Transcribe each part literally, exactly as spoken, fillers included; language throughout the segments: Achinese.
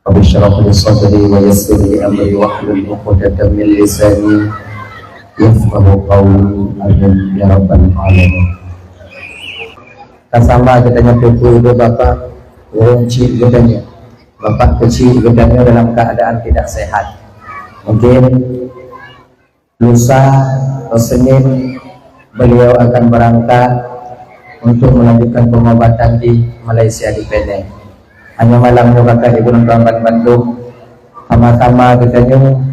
Rabbi syrah li sadri wa yassir li amri wahlul uqdatam min lisani yafqahu qawli. Amin ya rabbal alamin. Ka sama geutanyoe teupeu bapak, ureueng chik geutanyoe, bapak keuchik geutanyoe dalam keadaan tidak sehat. Mungkin lusa atau Senin beliau akan berangkat untuk melanjutkan pengobatan di Malaysia, di Penang. Hanya malam nyoe kakak ibu nonton ban bandum, sama-sama geutanyoe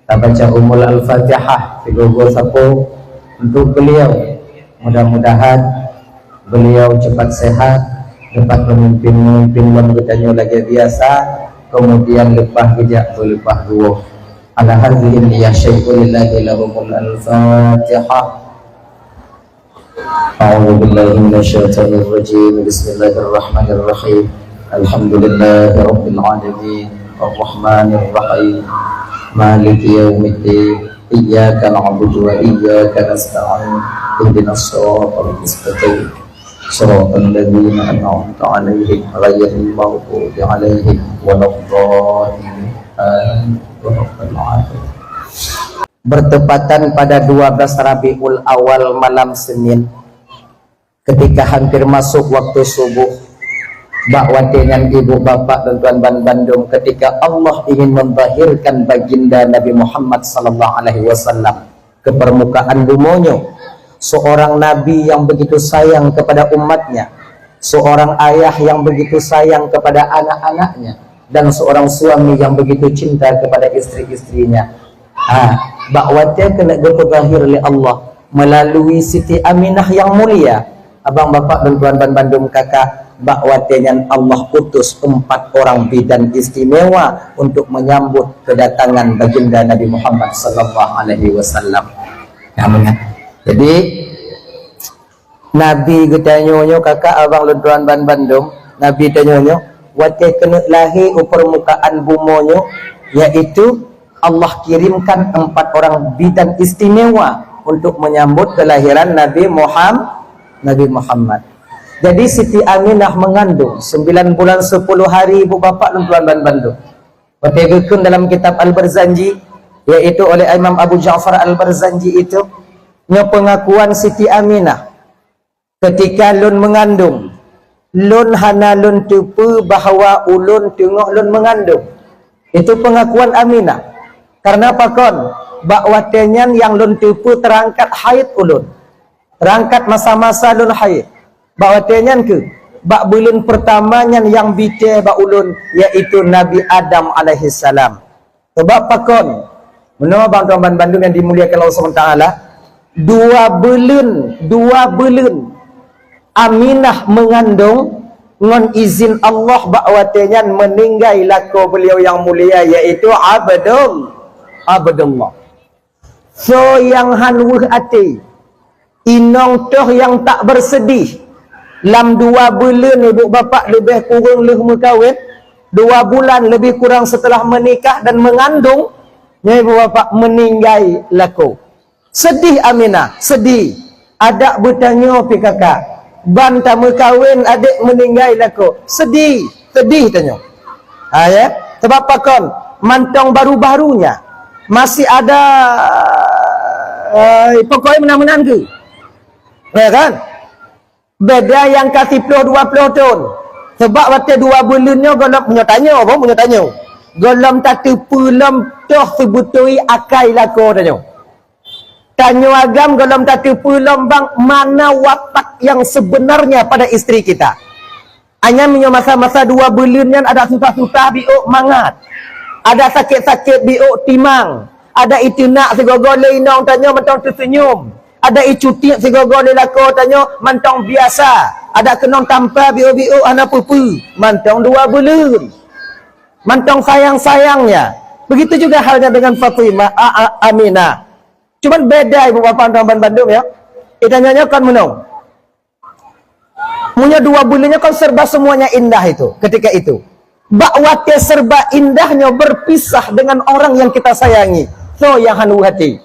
tabaca Ummul Al-Fatihah tiga sapo untuk beliau. Mudah-mudahan beliau cepat sehat, dapat memimpin-memimpin lom geutanyoe lagée biasa, kemudian leupah geujak beuleupah dua. Ala hadhihi niyyah syaikhul lillahi lahumul Al-Fatihah. A'udzu billahi minasy syaithanir rajim. Bismillahirrahmanirrahim. Alhamdulillahi rabbil alamin. Arrahmanir rahim. Maliki yaumiddin. Iyyaka na'budu wa iyyaka nasta'in. Ihdinas siratal mustaqim. Siratal ladzina an'amta 'alaihim ghairil maghdubi 'alaihim waladdallin. Amin. Bertepatan pada dua belas Rabiul Awal, malam Senin, ketika hampir masuk waktu subuh, bak watée nyan ibu bapak dan tuan ban bandum, ketika Allah ingin membahirkan baginda Nabi Muhammad sallallahu alaihi wasallam ke permukaan bumoe nyoe, seorang nabi yang begitu sayang kepada umatnya, seorang ayah yang begitu sayang kepada anak-anaknya, dan seorang suami yang begitu cinta kepada istri-istrinya. Ha, bak watée keuneuk geupeugahir lé Allah melalui Siti Aminah yang mulia, abang bapak dan tuan ban bandum kakak, bak watée nyan Allah utus empat orang bidan istimewa untuk menyambut kedatangan baginda Nabi Muhammad sallallahu alaihi wasallam. Nah, mengat. Jadi, Nabi geutanyoe nyoe, kakak abang lôn tuan ban bandum, Nabi tanyoe nyoe, watée keuneuk lahé u peurmukaan bumoe nyoe, yaitu Allah kirimkan empat orang bidan istimewa untuk menyambut kelahiran Nabi Muham-, Nabi Muhammad. Jadi Siti Aminah mengandung sembilan bulan sepuluh hari, ibu bapak lôn tuan ban bandum. Watée geukheun dalam kitab Al-Barzanji, yaitu oleh Imam Abu Ja'far Al-Barzanji itu, nyoe pengakuan Siti Aminah. Ketika lôn meungandong, lôn hana lôn teupeue bahwa ulôn teungoh lôn meungandong. Itu pengakuan Aminah. Karena pakon? Bak watée nyan nyang lôn teupeue teurangkat haid ulôn. Teurangkat masa-masa lôn haid. Bak watée nyan kheueh, bak buleuen peurtama nyan nyang bicée bak ulôn, yaitu Nabi Adam alaihissalam. Sabab pakon? Meunoe bang tuan ban bandum nyang dimuliakan Allah Subhanahu wa Taala, dua buleuen, dua buleuen Aminah meungandong, ngon izin Allah bak watée nyan meuninggai lakoe beliau nyang mulia, yaitu Abdul-, Abdullah. Soe nyang han weueh até, inong toh nyang tak bersedih. Lam dua buleuen ibu bapak leubeh kureueng lheueh meukawen, dua bulan lebih kurang setelah menikah dan mengandung, nyoe ibu bapak meuninggai lakoe. Sedih Aminah, sedih. Adak beutanyoe pih kakak, ban tameukawen adék meuninggai lakoe. Sedih, sedih tanyoe. Ha, ya? Sabab pakon? Mantong baru-baru nyan. Masih ada, eh, pokoknya meunan-meunan kheueh. Ya kan? Beda nyang ka siplôh dua plôh thon. Sabab watée dua buleuen nyoe gohlom, meunyoe tanyoe, boh, meunyoe tanyoe, gohlom tateupeue lom toh seubeutôi akai lakoe tanyoe. Tanyoe agam gohlom tateupeue lom bang mana watak yang sebenarnya pada istri kita. Hanya meunyoe masa-masa dua buleuen nyan ada susah-susah biôk mangat, ada sakét-sakét biôk timang, ada iteunak sigoe-goe lé inong tanyoe mantong teuseunyum, ada icutiek sigoe-goe lé lakoe tanyoe mantong biasa, ada keunong tampa biôk-biôk hana peue-peue mantong dua buleuen. Mantong sayang-sayangnya. Begitu juga halnya dengan Fatimah, a, a, Aminah. Cuman beda ibu bapak tuan ban bandum ya. Itanyoe nyoe kon meunoe. Meunyoe dua buleuen nyoe kon serba semuanya indah itu ketika itu. Bak watée serba indah nyoe berpisah dengan orang yang kita sayangi. Soe nyang han weueh até.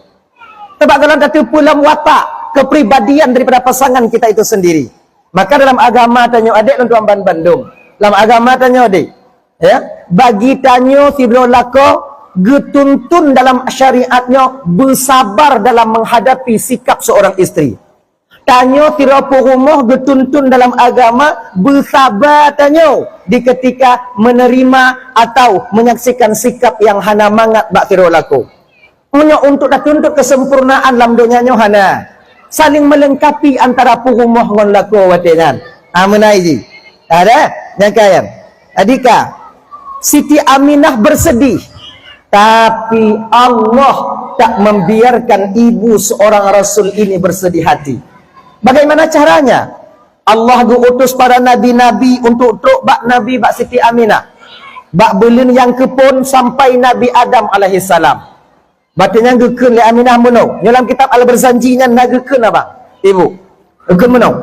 Sabab gohlom tateupeue lom watak kepribadian daripada pasangan kita itu sendiri. Maka dalam agama tanyoe adék lôn tuan ban bandum. Lam agama tanyoe adék. Ya, bagi tanyoe sidroe lakoe geutuntun dalam syariat nyoe beusabar dalam menghadapi sikap seorang istri. Tanyoe sidroe peurumoh geutuntun dalam agama beusabar tanyoe di ketika menerima atau menyaksikan sikap yang hana mangat bak sidroe lakoe. Meunyoe untuk tatuntut kesempurnaan lam donya nyoe hana. Saling melengkapi antara peurumoh ngon lakoe watée nyan. Ha, meunan jih. Ada? Nyang kaya. Adika, Siti Aminah bersedih. Tapi Allah tak membiarkan ibu seorang rasul ini bersedih hati. Bagaimana caranya? Allah geuutus para nabi-nabi untuk trok bak Nabi bak Siti Aminah. Bak buleuen nyang keupon sampai Nabi Adam alaihissalam. Watée nyan geukheun lé Aminah meunoe. Nyoe lam kitab Al-Barzanji nyan na geukheun abang, ibu. Geukheun meunoe.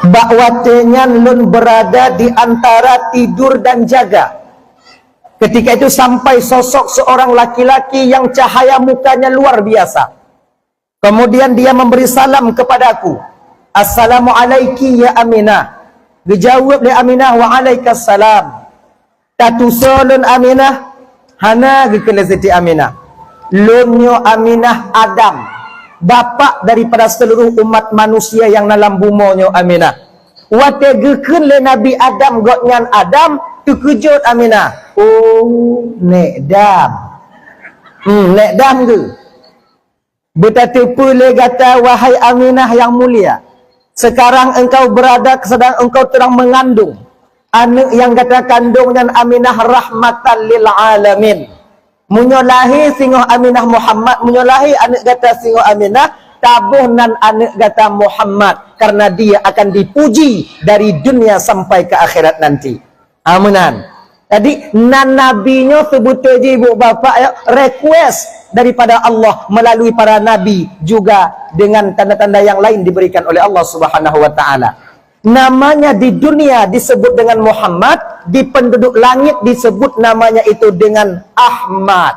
Bak watée nyan lôn berada di antara tidur dan jaga. Ketika itu sampai sosok seorang laki-laki yang cahaya mukanya luar biasa. Kemudian dia memberi salam kepadaku. "Assalamualaiki ya Aminah." Geujaweueb lé Aminah, "Waalaikumsalam." "Tatusoe lôn Aminah?" "Hana," geukheun lé Siti Aminah. "Lôn nyoe Aminah Adam, bapak daripada seluruh umat manusia nyang na lam bumoe nyoe Aminah." Watée geukheun lé Nabi Adam gobnyan Adam, teukeujot Aminah. "Oh, Nék Dam." Hmm, Nék Dam geuh. Beutateupeue lé gata, wahai Aminah nyang mulia, sekarang engkau berada, sedang engkau sedang mengandung. Aneuëk nyang gata kandong nyan Aminah rahmatan lil alamin. Meunyoe lahé singoh Aminah Muhammad, meunyoe lahé aneuëk gata singoh Aminah, taboh nan aneuëk gata Muhammad, karena dia akan dipuji dari dunia sampai ke akhirat nanti. Ha, meunan. Jadi, nan nabi nyoe seubeutôi jih ibu bapak ya, request daripada Allah melalui para nabi juga dengan tanda-tanda yang lain diberikan oleh Allah Subhanahu wa taala. Namanya di dunia disebut dengan Muhammad, di penduduk langit disebut namanya itu dengan Ahmad.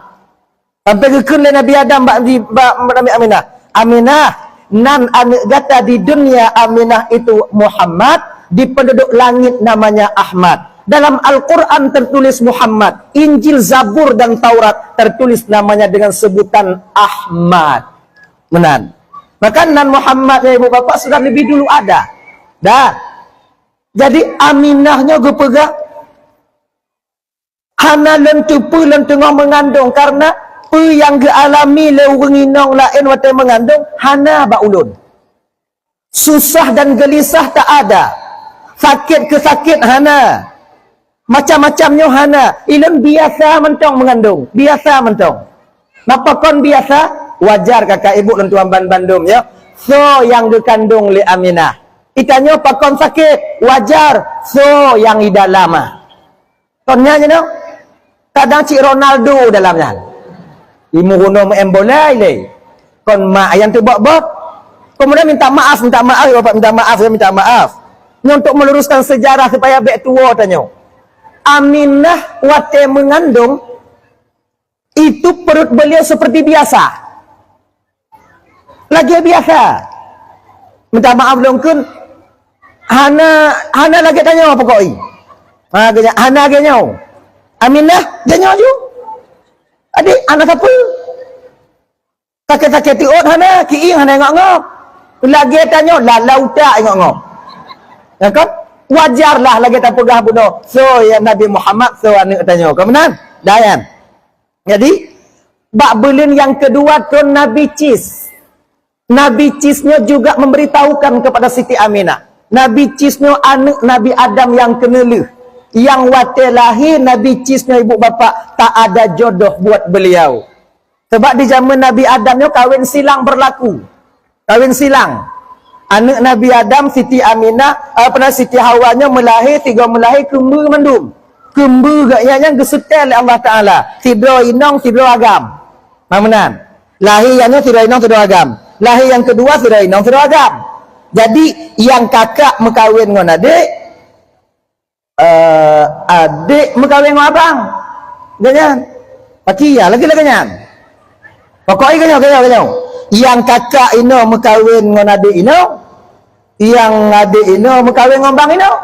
Sampai geukheun lé Nabi Adam bak, bak Nabi Aminah, "Aminah, nan aneuëk gata di dunia Aminah itu Muhammad, di penduduk langit namanya Ahmad." Dalam Al-Quran tertulis Muhammad, Injil, Zabur, dan Taurat tertulis namanya dengan sebutan Ahmad. Meunan. Maka nan Muhammad ya ibu bapak sudah lebih dulu ada. Dah. Jadi Aminah nyoe geupeugah, "Hana lôn teupeue lôn teungoh meungandong, karena peue nyang geualami lé ureuëng inong laén watée meungandong hana bak ulôn. Susah dan geulisah tak ada, sakét keu sakét hana, macam-macam nyoe hana. Ilôn biasa mantong meungandong, biasa mantong." "Napa kon biasa?" "Wajar kakak ibu lôn tuan ban bandum ya. Soe nyang geukandong lé Aminah?" "Itanyoe pakon sakét?" "Wajar, soe nyang i dalam ah?" Kon nyan jinoe, kadang cit Ronaldo dalam nyan. Imu gunong meu'en bola ilée. Kon mak ayang teuh bok-bok. Kemudian minta maaf, minta maaf, ya Bapak, minta maaf, ya, minta maaf. Nyoe untuk meluruskan sejarah supaya bék tuwo tanyoe. Aminah watée meungandong, itu perut beliau seperti biasa. Lagée biasa. Minta maaf lôn kheun, hana, hana lagée tanyoe pokok i. Ha, geunya, hana lagée nyoe. Aminah, geunya ju. Adik, hana sapeue. Sakét-sakét tiôt hana, kieng hana ngok-ngok. Lagée tanyoe, lalau utak ngok-ngok. Ya kan? Wajarlah lagée tapeugah bunoe, soe ya Nabi Muhammad, soe aneuëk tanyoe. Ka meunan? Dayan. Jadi, bak buleuen nyang keudua tron Nabi Cis. Nabi Cis nyoe juga memberitahukan kepada Siti Aminah. Nabi Cis nyoe aneuëk Nabi Adam nyang keuneulheueh. Nyang watée lahé Nabi Cis nyoe ibu bapak, tak ada jodoh buat beliau. Sebab di zaman Nabi Adam nyoe kawin silang berlaku. Kawin silang. Aneuëk Nabi Adam, Siti Aminah, apa nama, Siti Hawa nyoe meulahé, tiga meulahé keumbeue mandum. Keumbeue geuh nyan, nyan geuseutée lé Allah Taala. Sidroe inong, sidroe agam. Nah, meunan. Lahé nyang nyoe sidroe inong, sidroe agam. Lahé nyang keudua, sidroe inong, sidroe agam. Jadi, nyang kakak meukawén ngon adék, eh, adék meukawén ngon abang. Geuh nyan. Paki ya, lagée-lagée nyan. Pokok geuh nyoe, geuh nyoe, geuh nyoe. Nyang kakak inoe meukawén ngon adék inoe, nyang adék inoe meukawén ngon bang inoe.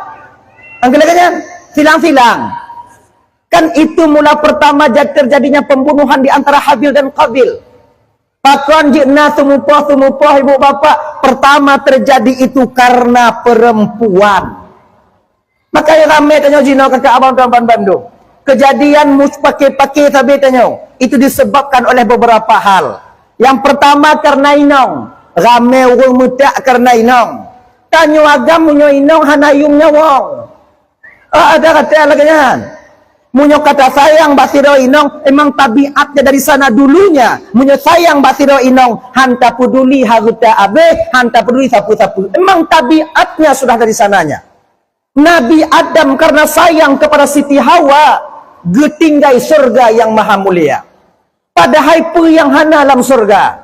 Angka lagée nyan, silang-silang. Kan itu mula pertama jad-, terjadinya pembunuhan di antara Habil dan Qabil. Pakon jeuet na seumupoh-seumupoh ibu bapak? Pertama terjadi itu karena perempuan. Maka ramé tanyoe jinoe kakak abang tuan bandum. Kejadian mus-, paké-paké sabe tanyoe, itu disebabkan oleh beberapa hal. Yang pertama karena inong, ramé ureuëng meutak karena inong. Tanyoe agam meunyoe inong hana yuem nyawöng. Ah, ada kata lagée nyan. Meunyoe kata sayang bak sidroe inong, emang tabiatnya dari sana dulunya. Meunyoe sayang bak sidroe inong, han tapeduli hareuta abeh, han tapeduli sapeue-sapeue. Emang tabiatnya sudah dari sananya. Nabi Adam karena sayang kepada Siti Hawa, geutinggai syurga yang maha mulia. Padahai peue nyang hana lam syurga.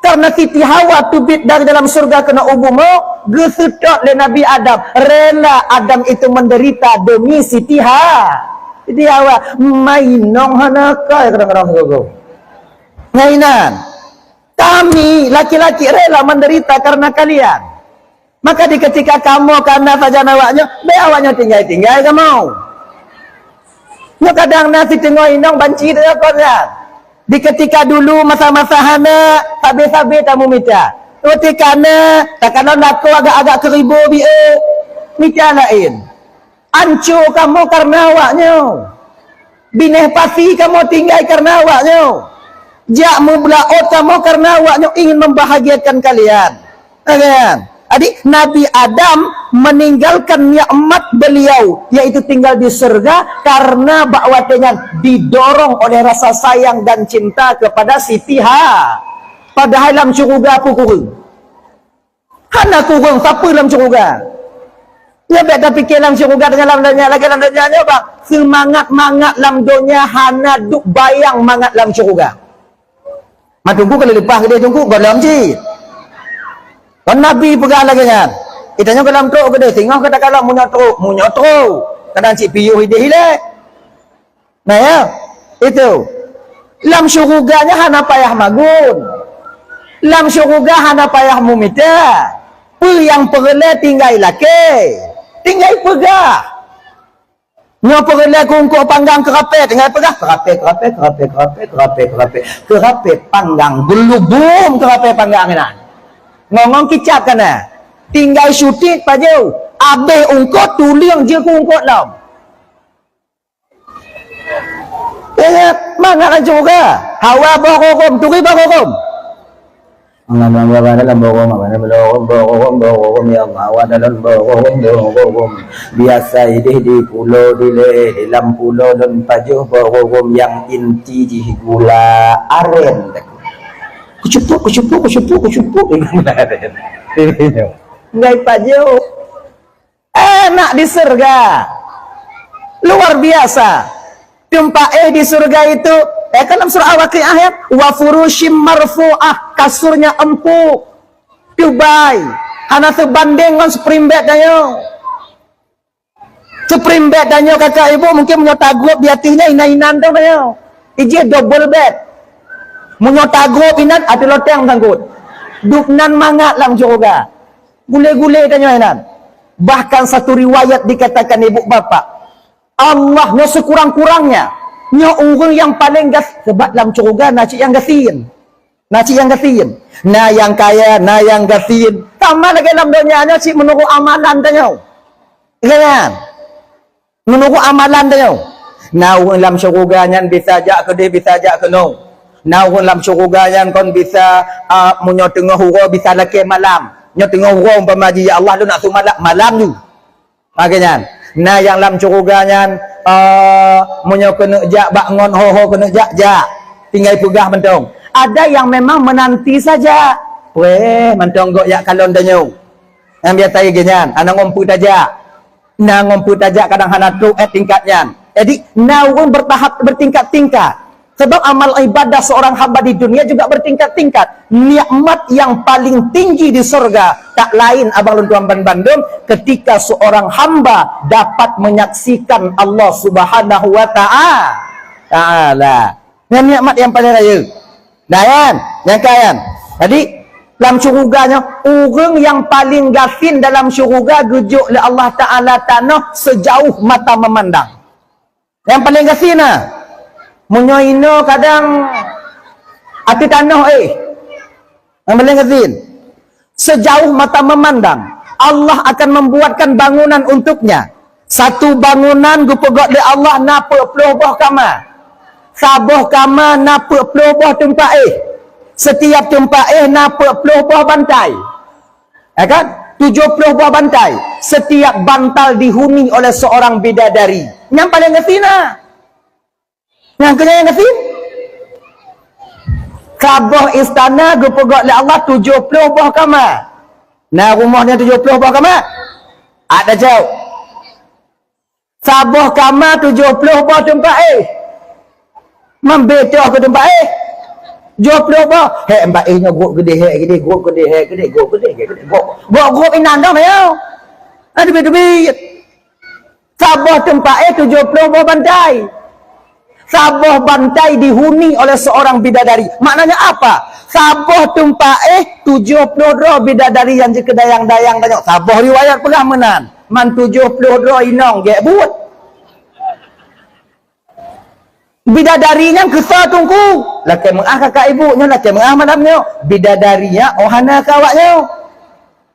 Karena Siti Hawa teubiet dari dalam syurga keunoe u bumoe, geuseutôt lé Nabi Adam. Rela Adam itu menderita demi Siti Ha-, Siti Hawa. Mainong hana kai kadang-kadang syurga. Ngai nan. Kami laki-laki rela menderita karena kalian. Maka di ketika kamoe kana sajan awaknyoe, bék awaknyoe tinggai-tinggai kamoe. Nyoe kadang na siteungoh inong banci teuka kon nyan. Di ketika dulu masa-masa hana, sabe-sabe tamumita. Ketika na, takalon lakoe agak-agak keuribu bieu, mita laén. Anco kamoe karena awaknyoe. Binéh pasi kamoe tinggai karena awaknyoe. Jak meublaôt kamoe karena awaknyoe ingin membahagiakan kalian. Nah, kan? Jadi, Nabi Adam meninggalkan nikmat beliau, yaitu tinggal di surga, karena bak watée nyan didorong oleh rasa sayang dan cinta kepada Siti Ha-, padahai lam syuruga peue kureueng? Hana kureueng sapeue lam syuruga. Nyoe bék tapike lam syuruga deungon lam donya, lagée lam donya nyoe, bang. Seumangat-mangat lam donya hana duek bayang mangat lam syuruga. Matungku kalau leupah keudeh tungku, gohlom cit. Kon Nabi peugah lagée nyan. Geutanyoe gohlom trok keudeh, singoh ka takalon meunyoe trok, meunyoe trok. Kadang cit piôh ideh ilée. Nah, ya, itu. Lam syuruga nyan hana payah magun. Lam syuruga hana payah mumita. Peue nyang peureulée tinggai lakée. Tinggai peugah. Nyoe peureulée keu eungkôt panggang keurapée, tinggai peugah, keurapée, keurapée, keurapée, keurapée, keurapée, keurapée. Keurapée panggang, geulubum keurapée panggang inan. Ngon-ngon kicap kana. Tinggai syutit pajoh, abéh eungkôt tuleueng jeuet keu eungkôt lom. Ingat, mangat lam syuruga. Hawa boh rogom, turi boh rogom. Mangat lam syuruga dalam boh rogom, mangat lam syuruga boh rogom, boh rogom, ya Allah, hawa dalam boh rogom, boh rogom. Biasa ideh di pulo dilée, di lam pulo lôn pajoh boh rogom nyang inti jih gula aren. Kucupuk, kucupuk, kucupuk, kucupuk. Ngai pajoh. Enak di surga. Luar biasa. Teumpat éh di surga itu, eh, kan dalam surah Al-Waqiah ya, "Wa furushim marfu'ah", kasurnya empuk, teubai, hana seubandéng ngon spring bed tanyoe. Spring bed tanyoe kakak ibu mungkin meunyoe tagrôp di ateueh nyan inan-inan dong tanyoe. Ijih double bed. Meunyoe tagrôp inan, ateueh loteng sangkot. Duek nan mangat lam syuruga. Gulé-gulé tanyoe inan. Bahkan satu riwayat dikatakan ibu bapak, Allah nyoe sekurang-kurangnya, nyoe ureuëng nyang paleng gas-, sebab lam syuruga na cit nyang gasien. Na cit nyang gasien. Na nyang kaya, na nyang gasien. Sama lagée lam donya nyoe cit meunurot amalan tanyoe. Kan? Meunurot amalan tanyoe. Na ureuëng lam syuruga nyan bisa jak keudeh, bisa jak keunoe. Na ureuëng lam syuruga nyan kon bisa, ah, meunyoe teungoh uroe bisa lakée malam. Nyoe teungoh uroe umpama jih, "Ya Allah, lôn nak su malam," malam ju. Lagée nyan. Na nyang lam syuruga nyan, eh, meunyoe keuneuk jak bak ngon ho-ho keuneuk jak, jak. Tinggai peugah mantong. Ada yang memang menanti saja. Weh, mantong gok jak kalon tanyoe. Nyang biasa lagée nyan, ana ngon peue tajak. Na ngon peue tajak kadang hana trok, eh, tingkat nyan. Jadi, na ureuëng bertahap, bertingkat-tingkat. Sebab amal ibadah seorang hamba di dunia juga bertingkat-tingkat. Nikmat yang paling tinggi di surga tak lain, abang lôn tuan ban bandum, ketika seorang hamba dapat menyaksikan Allah Subhanahu wa Ta'a-, Ta'ala. Nyan nikmat nyang paléng rayeuk. Nah, nyan, nyang ka nyan. Jadi, Lam syuruga nyoe, ureuëng nyang paleng gasien dalam syuruga geujok lé Allah Taala tanoh sejauh mata memandang. Nyang paleng gasien na. Meunyoe inoe kadang ateueh tanoh éh. Nyang paleng gasien. Sejauh mata memandang, Allah akan membuatkan bangunan untuknya. Satu bangunan geupeugét lé Allah na peuet ploh boh kama. Saboh kama na peuet ploh boh teumpat éh. Setiap teumpat éh na peuet ploh boh bantai. Ya kan? Tujuh puluh boh bantai. Setiap bantal dihuni oleh seorang bidadari. Nyang paleng gasien na. Nyang keunyan nyang gasien. Saboh istana geupeugét lé Allah tujuh puluh boh kama. Na rumoh nyan tujuh puluh boh kama? Ada jaweueb. Saboh kama tujoh ploh boh teumpat éh. Mambetoh keu teumpat éh. Joh ploh boh. Hék, teumpat éh nyoe gok geudeh, hék geudeh, gok geudeh, hék geudeh, gok geudeh, hék geudeh, gok, gok, gok inan dong, ayo. Ada teubiet-teubiet. Saboh teumpat éh tujoh ploh boh bantai. Saboh bantai dihuni oleh seorang bidadari. Maknanya apa? Saboh teumpat éh tujoh ploh droe bidadari nyang jeuet keu dayang-dayang tanyoe. Saboh riwayat peugah meunan. Man tujoh ploh droe inong gét buet. Bidadari nyan keu soe teungku? Lakée meuáh kakak ibu nyoe, lakée meuáh malam nyoe. Bidadari nyan oh hana keu awak nyoe.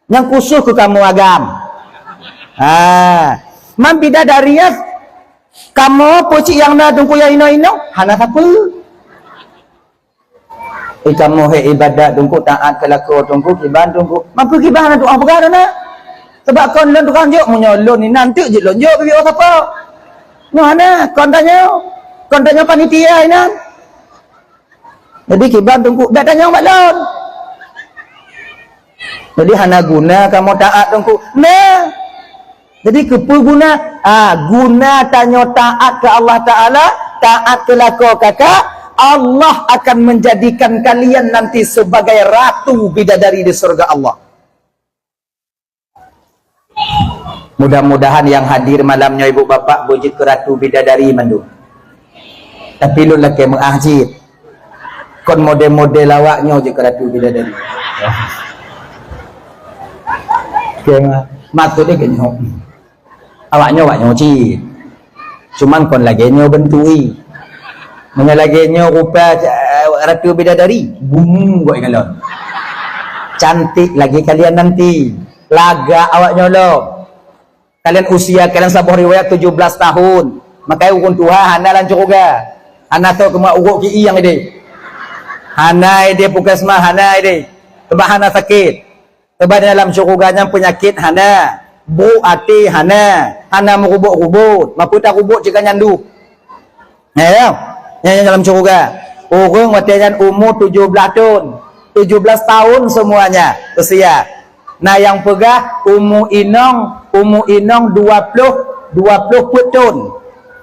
Nyang khusus keu kamoe agam. Ha. Man bidadari nyan kamoe peucik nyang na teungku nyang inong-inong hana sapeue. Eh, kamoe hék ibadat teungku, taát keu lakoe teungku, kiban teungku. Mampu kiban aneuk tuha peugah na. Sebab kon lôn tukang jok, meunyoe lôn inan teuk jeuet lôn jok keu sapo. Nyoe hana, kon tanyoe. Kon tanyoe panitia inan. Jadi kiban teungku, dak tanyong bak lôn. Jadi hana guna kamoe taát teungku. Nah. Jadi keupeue guna? Ah, guna tanyoe taát keu Allah Taala, taát keu lakoe kakak, Allah akan menjadikan kalian nanti sebagai ratu bidadari di surga Allah. Mudah-mudahan yang hadir malam nyoe ibu bapak beujeuet keu ratu bidadari mandum. Tapi lôn lakée meuáh cit. Kon model-model awak nyoe jeuet keu ratu bidadari. Oke, ma-, maksudnya gini. Awak nyoe, awak nyoe cit. Cuman kon lagée nyoe bentuk i. Meunyoe lagée nyoe rupa, eh, ratu bidadari, bumu gok ikalon. Cantik lagi kalian nanti. Lagak awak nyoe lom. Kalian usia kalian saboh riwayat tujuh belas tahun. Makai ureuëng tuha hana lam syeuruga. Hana tho keuma uruk ki i nyang ideh. Hana ideh puskesmas, hana ideh. Sebab hana sakét. Sebab dalam syeuruga nyan peunyakét hana. Brok até hana. Hana meurubot-rubot. Mapeue tarubot cit ka nyan duek. Ya, ya. Nyan, nyan dalam syeuruga. Ureuëng watée nyan umu tujoh blaih thon. Tujoh blaih tahun semuanya usia. Na nyang peugah umu inong, umu inong dua ploh, dua ploh peuet thon.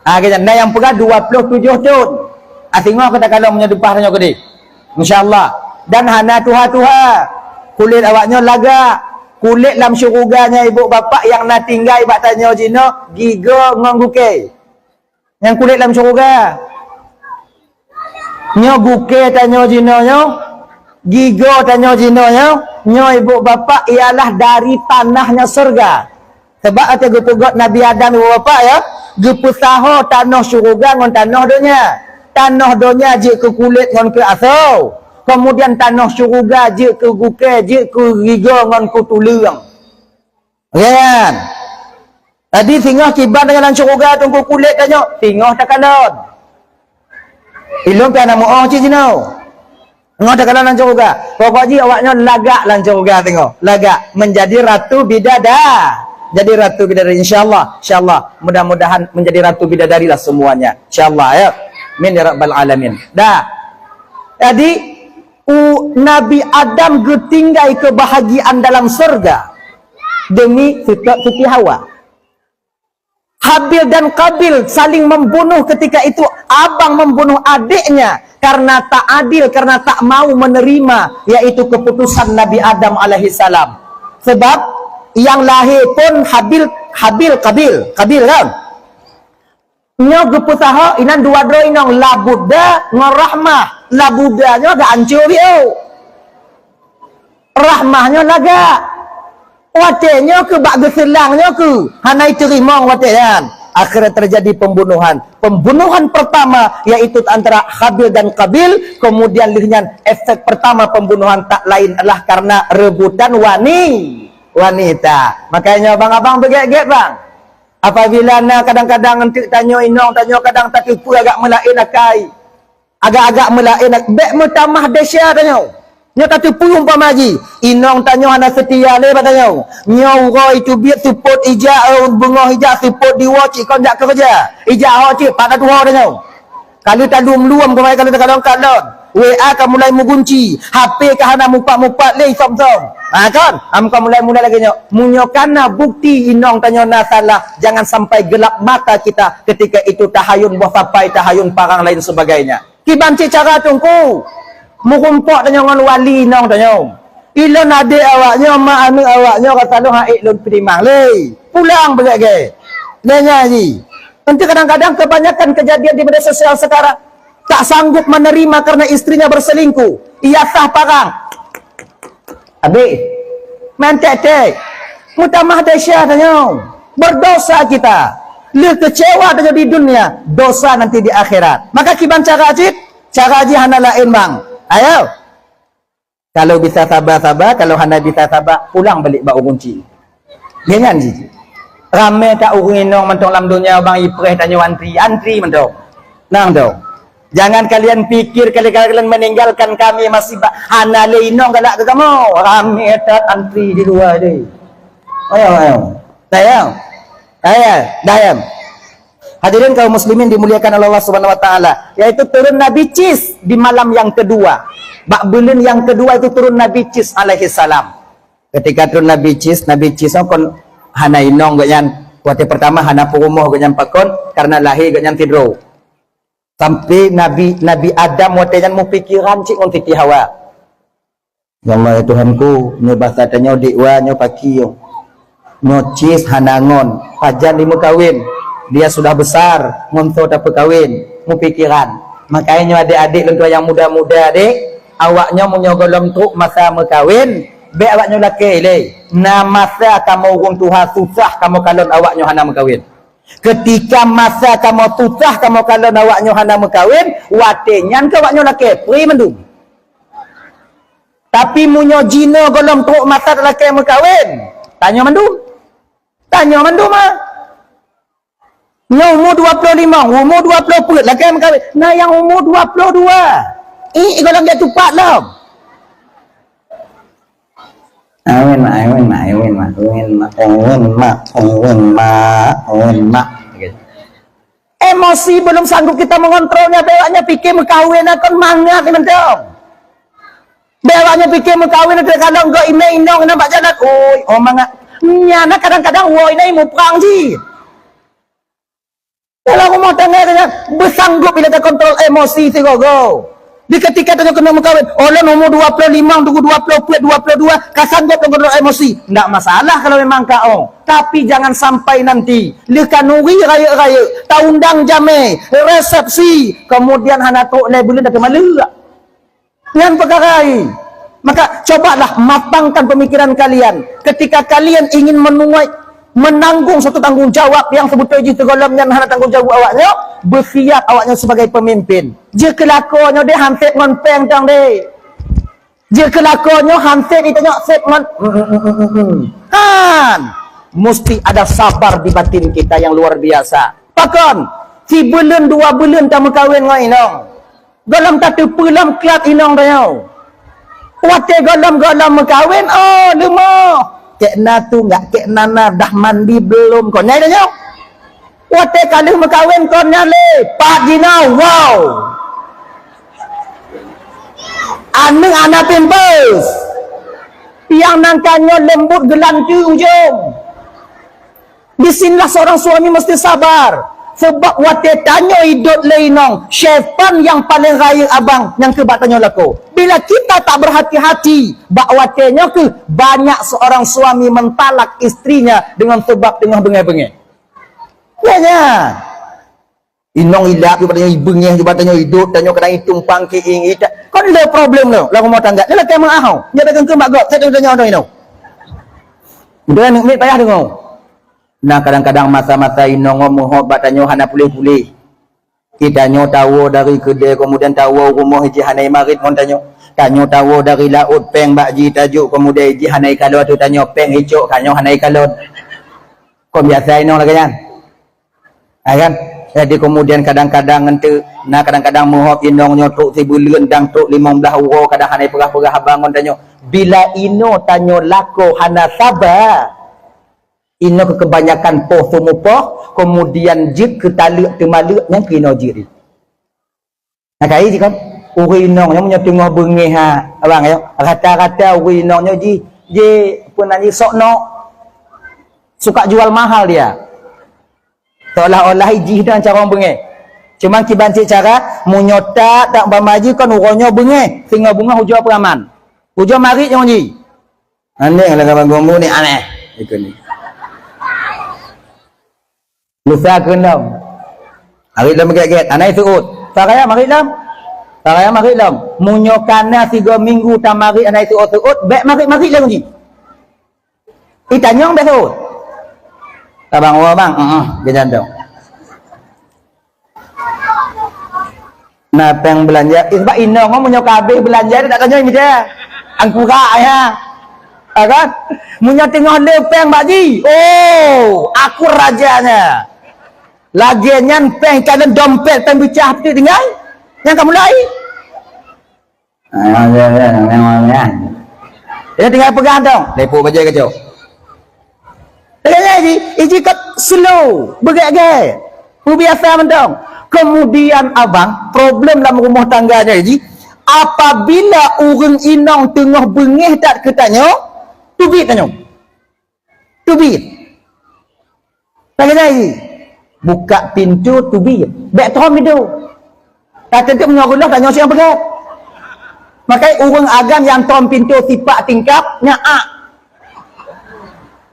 Ha, keu nyan. Na nyang peugah dua ploh tujoh thon. Ha, singoh ka takalon meunyoe leupah tanyoe keudeh. Insya Allah. Dan hana tuha-tuha. Kulét awak nyoe lagak. Kulét lam syeuruga nyan ibu bapak nyang na tinggai bak tanyoe jinoe gigoe ngon gukée. Nyang kulét lam syeuruga. Nyoe gukée tanyoe jinoe nyoe, gigoe tanyoe jinoe nyoe, nyoe ibu bapak ialah dari tanah nyoe syeuruga. Sebab até geupeugét Nabi Adam ibu bapak ya, geupeusaho tanoh syeuruga ngon tanoh donya. Tanoh donya jeuet keu kulét ngon keu asoe. Kemudian tanoh syeuruga jeuet keu gukée, jeuet keu gigoe ngon keu tuleueng. Kan? Jadi singoh kiban tanyoe lam syeuruga teungku kulét tanyoe, singoh takalon. Ilôn pih hana muoh cit jinoe. Singoh takalon lam syeuruga. Pokok jih awak nyoe lagak lam syeuruga singoh. Lagak menjadi ratu bidada-, jadi ratu bidadari, insya Allah. Insya Allah. Mudah-mudahan menjadi ratu bidadari lah semuanya. Insya Allah ya. Amin ya rabbal alamin. Dah. Jadi u-, Nabi Adam geutinggai kebahagiaan dalam syeuruga demi Siti, Siti Hawa. Habil dan Qabil saling membunuh ketika itu, abang membunuh adiknya karena tak adil, karena tak mau menerima, yaitu keputusan Nabi Adam alaihissalam. Sebab yang lahir pun Habil, Habil, Qabil, Qabil kan? Nyoe geupeusaho inan dua droe inong, Labuda ngon Rahmah. Labuda nyoe geuancô biôh. Rahmah nyoe lagak. Watée nyoe keu bak geuseulang nyoe keu hana iteurimong watée nyan. Akhirnya terjadi pembunuhan. Pembunuhan pertama yaitu antara Habil dan Qabil, kemudian lheueh nyan efek pertama pembunuhan tak lain adalah karena rebutan wani-, wanita. Makanya abang-abang beugét-gét bang. Apabila na kadang-kadang enteuk tanyoe inong tanyoe kadang tateupeue agak meulaén akai. Agak-agak meulaén, bék meutamah desya tanyoe. Nyoe tateupeue umpama jih, inong tanyoe hana seutia lé bak tanyoe. Nyoe uroe teubiet seupôt ija, eh, beungoh ija seupôt diwoe cit kon jak keureuja. Ija ho cit pat tatuho tanyoe. Ka lheueh talum-lum keumae ka lheueh takalon-kalon. W A ka mulai meugunci, H P ka hana mupat-mupat lé isom-som. Ha kon? Am ka mulai-mulai lagée nyoe. Meunyoe kana bukti inong tanyoe na salah, jangan sampai gelap mata kita ketika itu tahayun boh sapai, tahayun parang lain sebagainya. Kiban cit cara teungku, meurumpok tanyoe ngon wali inong tanyoe. Ilôn adék awak nyoe, ma aneuëk awak nyoe, rasa lôn han ék lôn teurimong lé. Pulang beugét-gét. Lé nyan jih. Nanti kadang-kadang kebanyakan kejadian di media sosial sekarang, tak sanggup menerima karena istrinya berselingkuh. Ia sah parang. Habéh. Meutek-tek. Meutamah desya tanyoe. Berdosa kita. Lheueh kecewa tanyoe di dunia, dosa nanti di akhirat. Maka kiban cara cit, cara jih hana laén bang. Ayo. Kalau bisa saba-saba, kalau hana bisa saba, pulang balik bak ureuëng cit. Nyan jih. Ramé that ureuëng inong mantong lam donya bang ipreh tanyoe antri, antri mantong. Nang tu. Jangan kalian pikir kali-kali kalian meninggalkan kami masih ba-, hana lé inong galak keu kamoe. Ramé that antri di luwa deh. Ayo, ayo. Dayang. Ayo, dayang. Hadirin kaum muslimin dimuliakan oleh Allah Subhanahu wa taala, yaitu turun Nabi Cis di malam yang kedua. Bak buleuen yang kedua itu turun Nabi Cis alaihi salam. Ketika turun Nabi Cis, Nabi Cis kon hana inong gobnyan. Watée pertama hana peurumoh gobnyan pakon karena lahé gobnyan sidroe. Sampai Nabi Nabi Adam watée nyan meupikiran cit ngon Siti Hawa. Ya Allah ya Tuhanku, nyoe basa tanyoe dikwa nyoe paki nyoe. Nyoe Cis hana ngon, pajan dimeukawen. Dia sudah besar, ngon soe tapeukawen, meupikiran. Makanya nyoe adik-adik lôn tuan nyang muda-muda dek, awak nyoe meunyoe gohlom trok masa meukawen, bék awak nyoe lakée lé. Na masa kamoe ureuëng tuha susah kamoe kalon awak nyoe hana meukawen. Ketika masa kamoe susah kamoe kalon awak nyoe hana meukawen, watée nyan keu awak nyoe lakée pré mandum. Tapi meunyoe jinoe gohlom trok masa talakée meukawen, tanyoe mandum. Tanyoe mandum ah. Nyoe umur dua puluh lima, umur dua puluh peuet lakée meukawen. Na nyang umur dua puluh dua. Ih, gohlom jak tupat lom. Awen mak, awen mak, awen mak, awen mak, awen mak, awen mak, awen mak. Emosi belum sanggup kita mengontrolnya, bewaknya pikir meukawen akan mangat ni mantong. Bewaknya pikir meukawen nanti kalau enggak ime inong ina bak jalan, oi, oh mangat. Nyana kadang-kadang woi na imu perang ji. Dalam rumah tangga dia bersanggup bila terkontrol emosi sigogo. Di ketika tanya kena meukawen, oh lôn umur dua puluh lima, dua puluh peuet, dua puluh dua, ka sanggup mengontrol emosi. Ndak masalah kalau memang ka oh. Tapi jangan sampai nanti leuka nuri rayeuk-rayeuk, ta undang jamé, resepsi, kemudian hana trok lé buleuen dah keumaleuak. Nyan peukara hai. Maka cobalah matangkan pemikiran kalian. Ketika kalian ingin menuai, menanggung satu tanggung jawab yang sebetulnya jih teugohlom nyan hana tanggung jawab awaknyoe, bersiap awaknyoe sebagai pemimpin. Jeuet keu lakoe nyoe deh hansét ngon péng tang deh. Jeuet keu lakoe nyoe hansét itanyok sép ngon. Han. Mesti ada sabar di batin kita yang luar biasa. Pakon? Sibuleuen dua buleuen tameukawen ngon inong. Gohlom tateupeue lom klat inong tanyoe. Watée gohlom-gohlom meukawen, oh leumoh. Kek na tu enggak, kek na na dah mandi belum? Kon nyan tanyoe. Watée ka lheueh meukawen kon nyan lé, pat jinoe, wow. Aneuëk hana pampers. Piang nangka nyoe lembut geulanteue ujong. Disinilah seorang suami mesti sabar. Sebab watée tanyoe idot lé inong, syaitan nyang paleng rayeuk abang nyang keu bak tanyoe lakoe. Bila kita tak berhati-hati, bak watée nyoe keuh banyak seorang suami mentalak istrinya dengan sebab teungoh beungéh-beungéh. Ya, ya. Inong ilap, cuba tanyoe ibeungeh, cuba tanyoe idop, tanyoe kadang itumpang kiing ita. Kon le problem lo, lam rumah tangga. Dia lakée meuah. Dia dah kengkeng bak gop, saya tanya orang inong. Udah aneuk miet payah deungoe. Nah, kadang-kadang masa-masa inong meuhop bak tanyoe hana puléh-puléh. Kita nyoe tawoe dari keudè, kemudian tawoe rumoh jih hana marit ngon tanyoe. Tanyoe tawoe dari laôt péng bak jih tajok, kemudian jih hana ikalon ateueh tanyoe, péng icok, tanyoe hana ikalon. Kon biasa inong lagée nyan. Hai kan? Jadi kemudian kadang-kadang ngenteuk, na kadang-kadang meuhop inong nyoe trok sibuleuen dan trok limong blaih uroe, kadang hana ipeugah-peugah haba ngon tanyoe. Bila inoe tanyoe lakoe hana saba, inoe keu kebanyakan poh seumupoh, kemudian jeuet keu taleuek teumaleuek nyang keu inoe jeuet. Nah, kai jih kan? Ureueng inong nyoe meunyoe teungoh beungeh ha, abang, ya. Rata-rata ureueng inong nyoe jih, jih, apa nan jih, sok nok. Suka jual mahal dia. Seolah-olah jih dan cara orang beungeh. Cuman kiban cit cara, meunyoe tak, tak umpama jih kan uroe nyoe beungeh, singoh beungoh ujoe peuraman. Ujoe marit nyang jih. Aneh lah kawan gombong ni, aneh. Ikut ni. Lusa keunom. Marit lom gét-gét. Anai seuôt. Saraya marit lom. Saraya marit lom. Meunyoe kana sigoe minggu tamarit anai seuôt-seuôt, bék marit-marit lé ngon jih. Itanyong bék seuôt. Tabang wa bang, heeh, geunyandong. Na péng beulanja, eh, sebab inong meunyoe ka habéh beulanja, dia tak tanyong mita. Angkura ya. Ha kan? Meunyoe teungoh le péng bak jih, oh, aku rajanya. Lagée nyan péng ka lam dompet péng beucah peutik tinggai. Nyang ka mulai. Ah, ya, ya, ya, ya. Ya, tinggai peugah dong. Lepok bajée kacau. Lagée nyan jih, iji ka slow, beugét-gét. Peubiasa mantong. Kemudian abang, problem lam rumah tangga nyoe jih, apabila ureueng inong teungoh beungeh that keu tanyoe, teubiet tanyoe. Teubiet. Lagée nyan jih. Buka pintu teubiet. Bék tom pintu. Ka teuntèe meunyoe geuloh tanyoe siang peugét. Makai ureueng agam nyang tom pintu sipak tingkap nyan ak.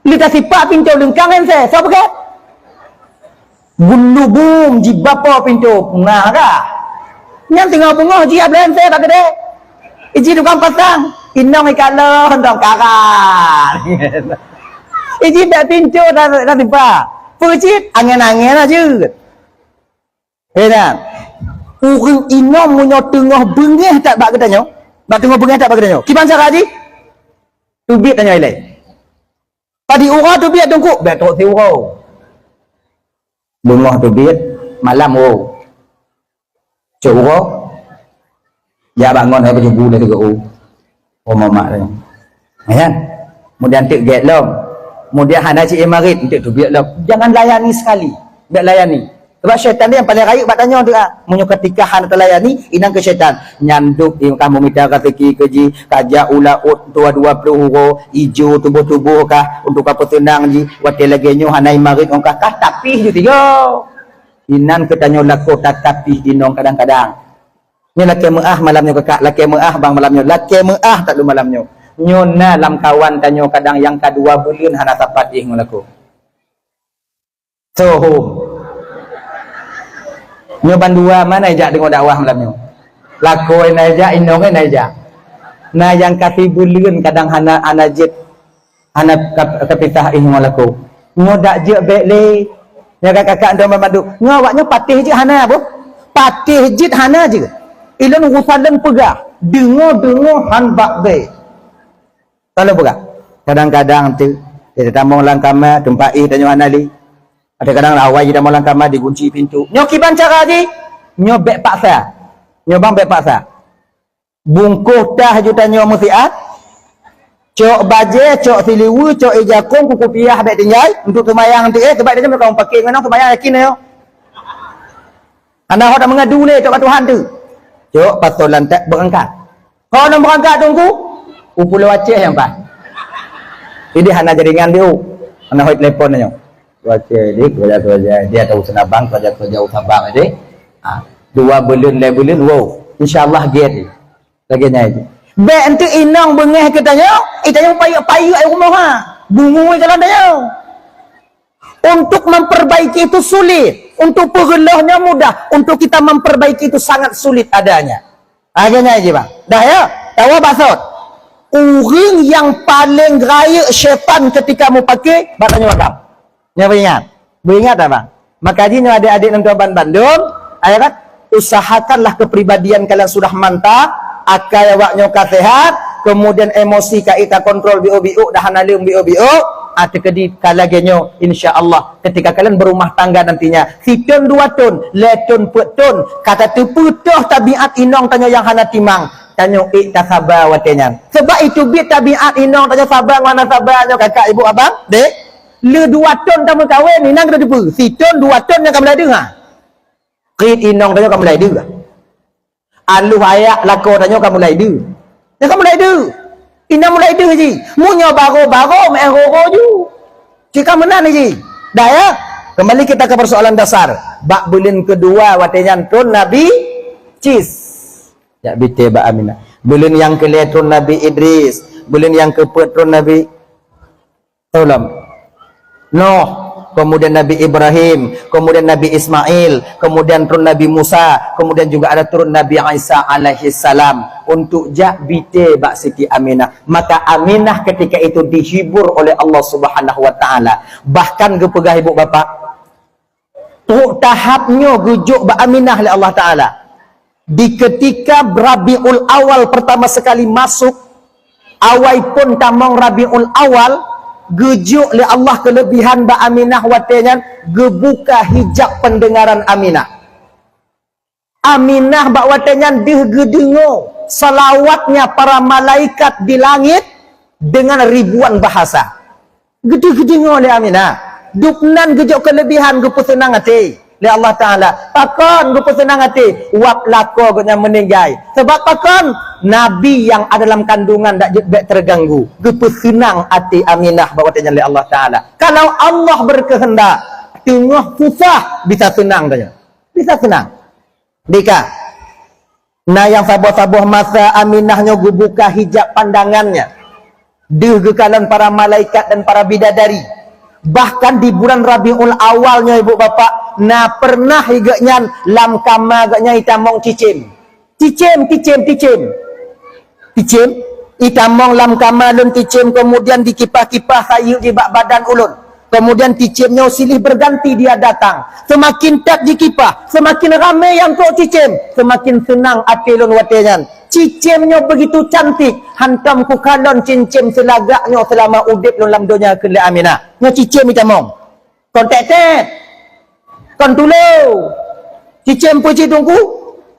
Leuka sipak pintu leungkang ensé, soe peugét? Gulubum jibapo pintu. Nah ka. Nyan teungoh beungoh jih ablan ensé bak keudè. Iji tukang pasang, inong ikalon dong karan. Iji bak pintu dan, dan tiba. Peucit angén-angén aja. Eh, nah. Ureueng inong meunyoe teungoh beungeh that bak geutanyoe, bak teungoh beungeh that bak geutanyoe. Kiban cara jih? Teubiet tanyoe ilée. Padi uroe teubiet teungku, bék trok siuroe. Beungoh teubiet, malam uroe. Cok uroe, jak bangon hai baju bu lé sigoe u. Oh, mamak tu. Ya kan? Kemudian teuk gét lom. Kemudian hana cit marit, enteuk teubiet lom. Jangan layani sekali. Bék layani. Sebab syaitan ni nyang paling rayeuk bak tanyoe tu ah. Meunyoe ketika hana talayani, inong keu syaitan. Nyan dub, eh, ka meumita raseuki keu jih, ka jak u laôt dua dua ploh uroe, ijo tuboh-tuboh kah, untuk ka peuseunang jih, watée lagée nyoe hana marit ngon kah, kah tapih ju tiga. Inan keu tanyoe lakoe tatapih inong kadang-kadang. Nyoe lakée meuah malam nyoe kakak, lakée meuah bang malam nyoe, lakée meuah taklok malam nyoe. Nyoe na lam kawan tanyoe kadang nyang ka dua buleuen hana sapat jih ngon lakoe. Sohom. Nyoe bandua mana jak deungoe dakwah malam nyoe. Lakoe na jak, inong na jak. Na nyang ka sibuleuen kadang hana, hana jeuet. Hana ka, ka pisah ih ngon lakoe. Nyoe dak jeuet bék lé. Nyoe ka kakak ndong banmandum. Nyoe awak nyoe patéh jeuet hana boh. Patéh jeuet hana jeuet. Ilôn urusan lôn peugah. Deungoe-deungoe han bak bék. Kalau peugah. Kadang-kadang tu, kita tamong lam kama, teumpat ih tanyoe hana lé. Ada kadang awai jih tamong lam kama, digunci pintu. Nyoe kiban cara jih. Nyoe bék paksa. Nyoe bang bék paksa. Bungkôh tah ju tanyoe meusiat, cok bajée, cok siliweue, cok ija kông, kuku piah bék tinggai, untuk seumayang ti eh, sebab tanyoe meunyoe ka meupaké ngon nyoe seumayang yakin nyoe. Hana ho tameungadu lé cok bak Tuhan tu. Cok pasoe lantak beurangkat. Ho nyoe beurangkat teungku, u Pulo Aceh nyang paih. Jadi hana jaringan diu. Hana ho telepon nyoe. Pulo Aceh dik, keuraja-keuraja dia tahu Seunabang, keuraja-keuraja u Sabang dik. Ha, dua buleuen, lhèe buleuen, wow. Insya Allah gét. Lagèe nyan. Bèk enteuk inong beungèh keu tanyoe, eh, tanyoe payeuek-payeuek ayeueng rumoh, ha. Bungui jalan tanyoe. Untuk memperbaiki itu sulit. Untuk peureuloh nyoe mudah, untuk kita memperbaiki itu sangat sulit adanya. Akhirnya aja bang. Dah ya, tawa basot. Ureuëng nyang paleng rayeuk syaitan ketika mupake, bak tanyoe agam. Nyoe beuingat. Beuingat tak bang? Maka jih nyoe adik-adik dan tuan bandum, ya kan? Usahakanlah kepribadian kalian sudah mantap, akai awak nyoe ka sehat, kemudian emosi ka ita kontrol biuk-biuk, dah hana leuem biuk-biuk, ah, teukeudi ka lagée nyoe, insya Allah, ketika kalian berumah tangga nantinya, siton dua ton, lhée ton, peuet ton, ka tateupeue toh tabiat inong tanyoe nyang hana timang, tanyoe ék tasaba watée nyan. Sebab itu biet tabiat inong tanyoe saba ngon hana saba nyoe kakak, ibu, abang, dek. Le dua ton tameukawen, inan ka tateupeue. Siton dua ton nyang ka mulai deuh, ha. Krit inong tanyoe ka mulai deuh. Aluh ayak lakoe tanyoe ka mulai deuh. Nyang ka mulai deuh. Inan mulai deuh jih. Meunyoe baro-baro, meu'ah roro ju. Cit ka meunan jih. Dah ya? Kembali kita ke persoalan dasar. Bak buleuen keudua watée nyan tron Nabi Cis. Jak bite bak Aminah. Buleuen nyang keulhée tron Nabi Idris. Buleuen nyang keupeuet tron Nabi Tolong. Nuh, kemudian Nabi Ibrahim, kemudian Nabi Ismail, kemudian turun Nabi Musa, kemudian juga ada turun Nabi Isa alaihissalam untuk jak bite bak Siti Aminah. Maka Aminah ketika itu dihibur oleh Allah Subhanahu wa taala. Bahkan geupeugah ibu bapak, trok tahap nyoe geujok bak Aminah lé Allah Taala. Di ketika Rabiul Awal pertama sekali masuk, awai phon tamong Rabiul Awal, geujok lé Allah kelebihan bak Aminah watée nyan, geubuka hijab pendengaran Aminah. Aminah bak watée nyan deuh geudeungoe seulawatnya para malaikat di langit dengan ribuan bahasa. Geudeuh geudeungoe lé Aminah. Dubnan geujok keulebihan, geupeuseunang até lé Allah Taala. Pakon geupeuseunang até? Wab lakoe gobnyan meuninggai. Sabab pakon? Nabi nyang ada dalam kandungan dak jeuet bék teuganggu. Geupeuseunang até Aminah bak watée nyan lé Allah Taala. Kalau Allah berkehendak, teungoh susah bisa seunang tanyoe. Bisa seunang. Dika, na nyang saboh-saboh masa Aminah nyoe geubuka hijab pandangannya, deuh geukalon para malaikat dan para bidadari. Bahkan di bulan Rabiul Awal nyoe, ibu bapak, na pernah gobnyan lam kama gobnyan itamong cicém. Cicém, cicém, cicém. Cicém, itamong lam kama lôn cicém, kemudian dikipah-kipah sayeuek jih bak badan ulôn. Kemudian cicém nyoe silih berganti dia datang. Semakin that jikipah, semakin ramé nyang trok cicém, semakin seunang até lôn watée nyan. Cicém nyoe begitu cantik, hantom kukalon cicém seulagak nyoe seulama udeb lôn lam donya, kheun lé Aminah. Nyoe cicém itamong. Kon tét-tét. Kon tulô. Cicém peue cit Teungku?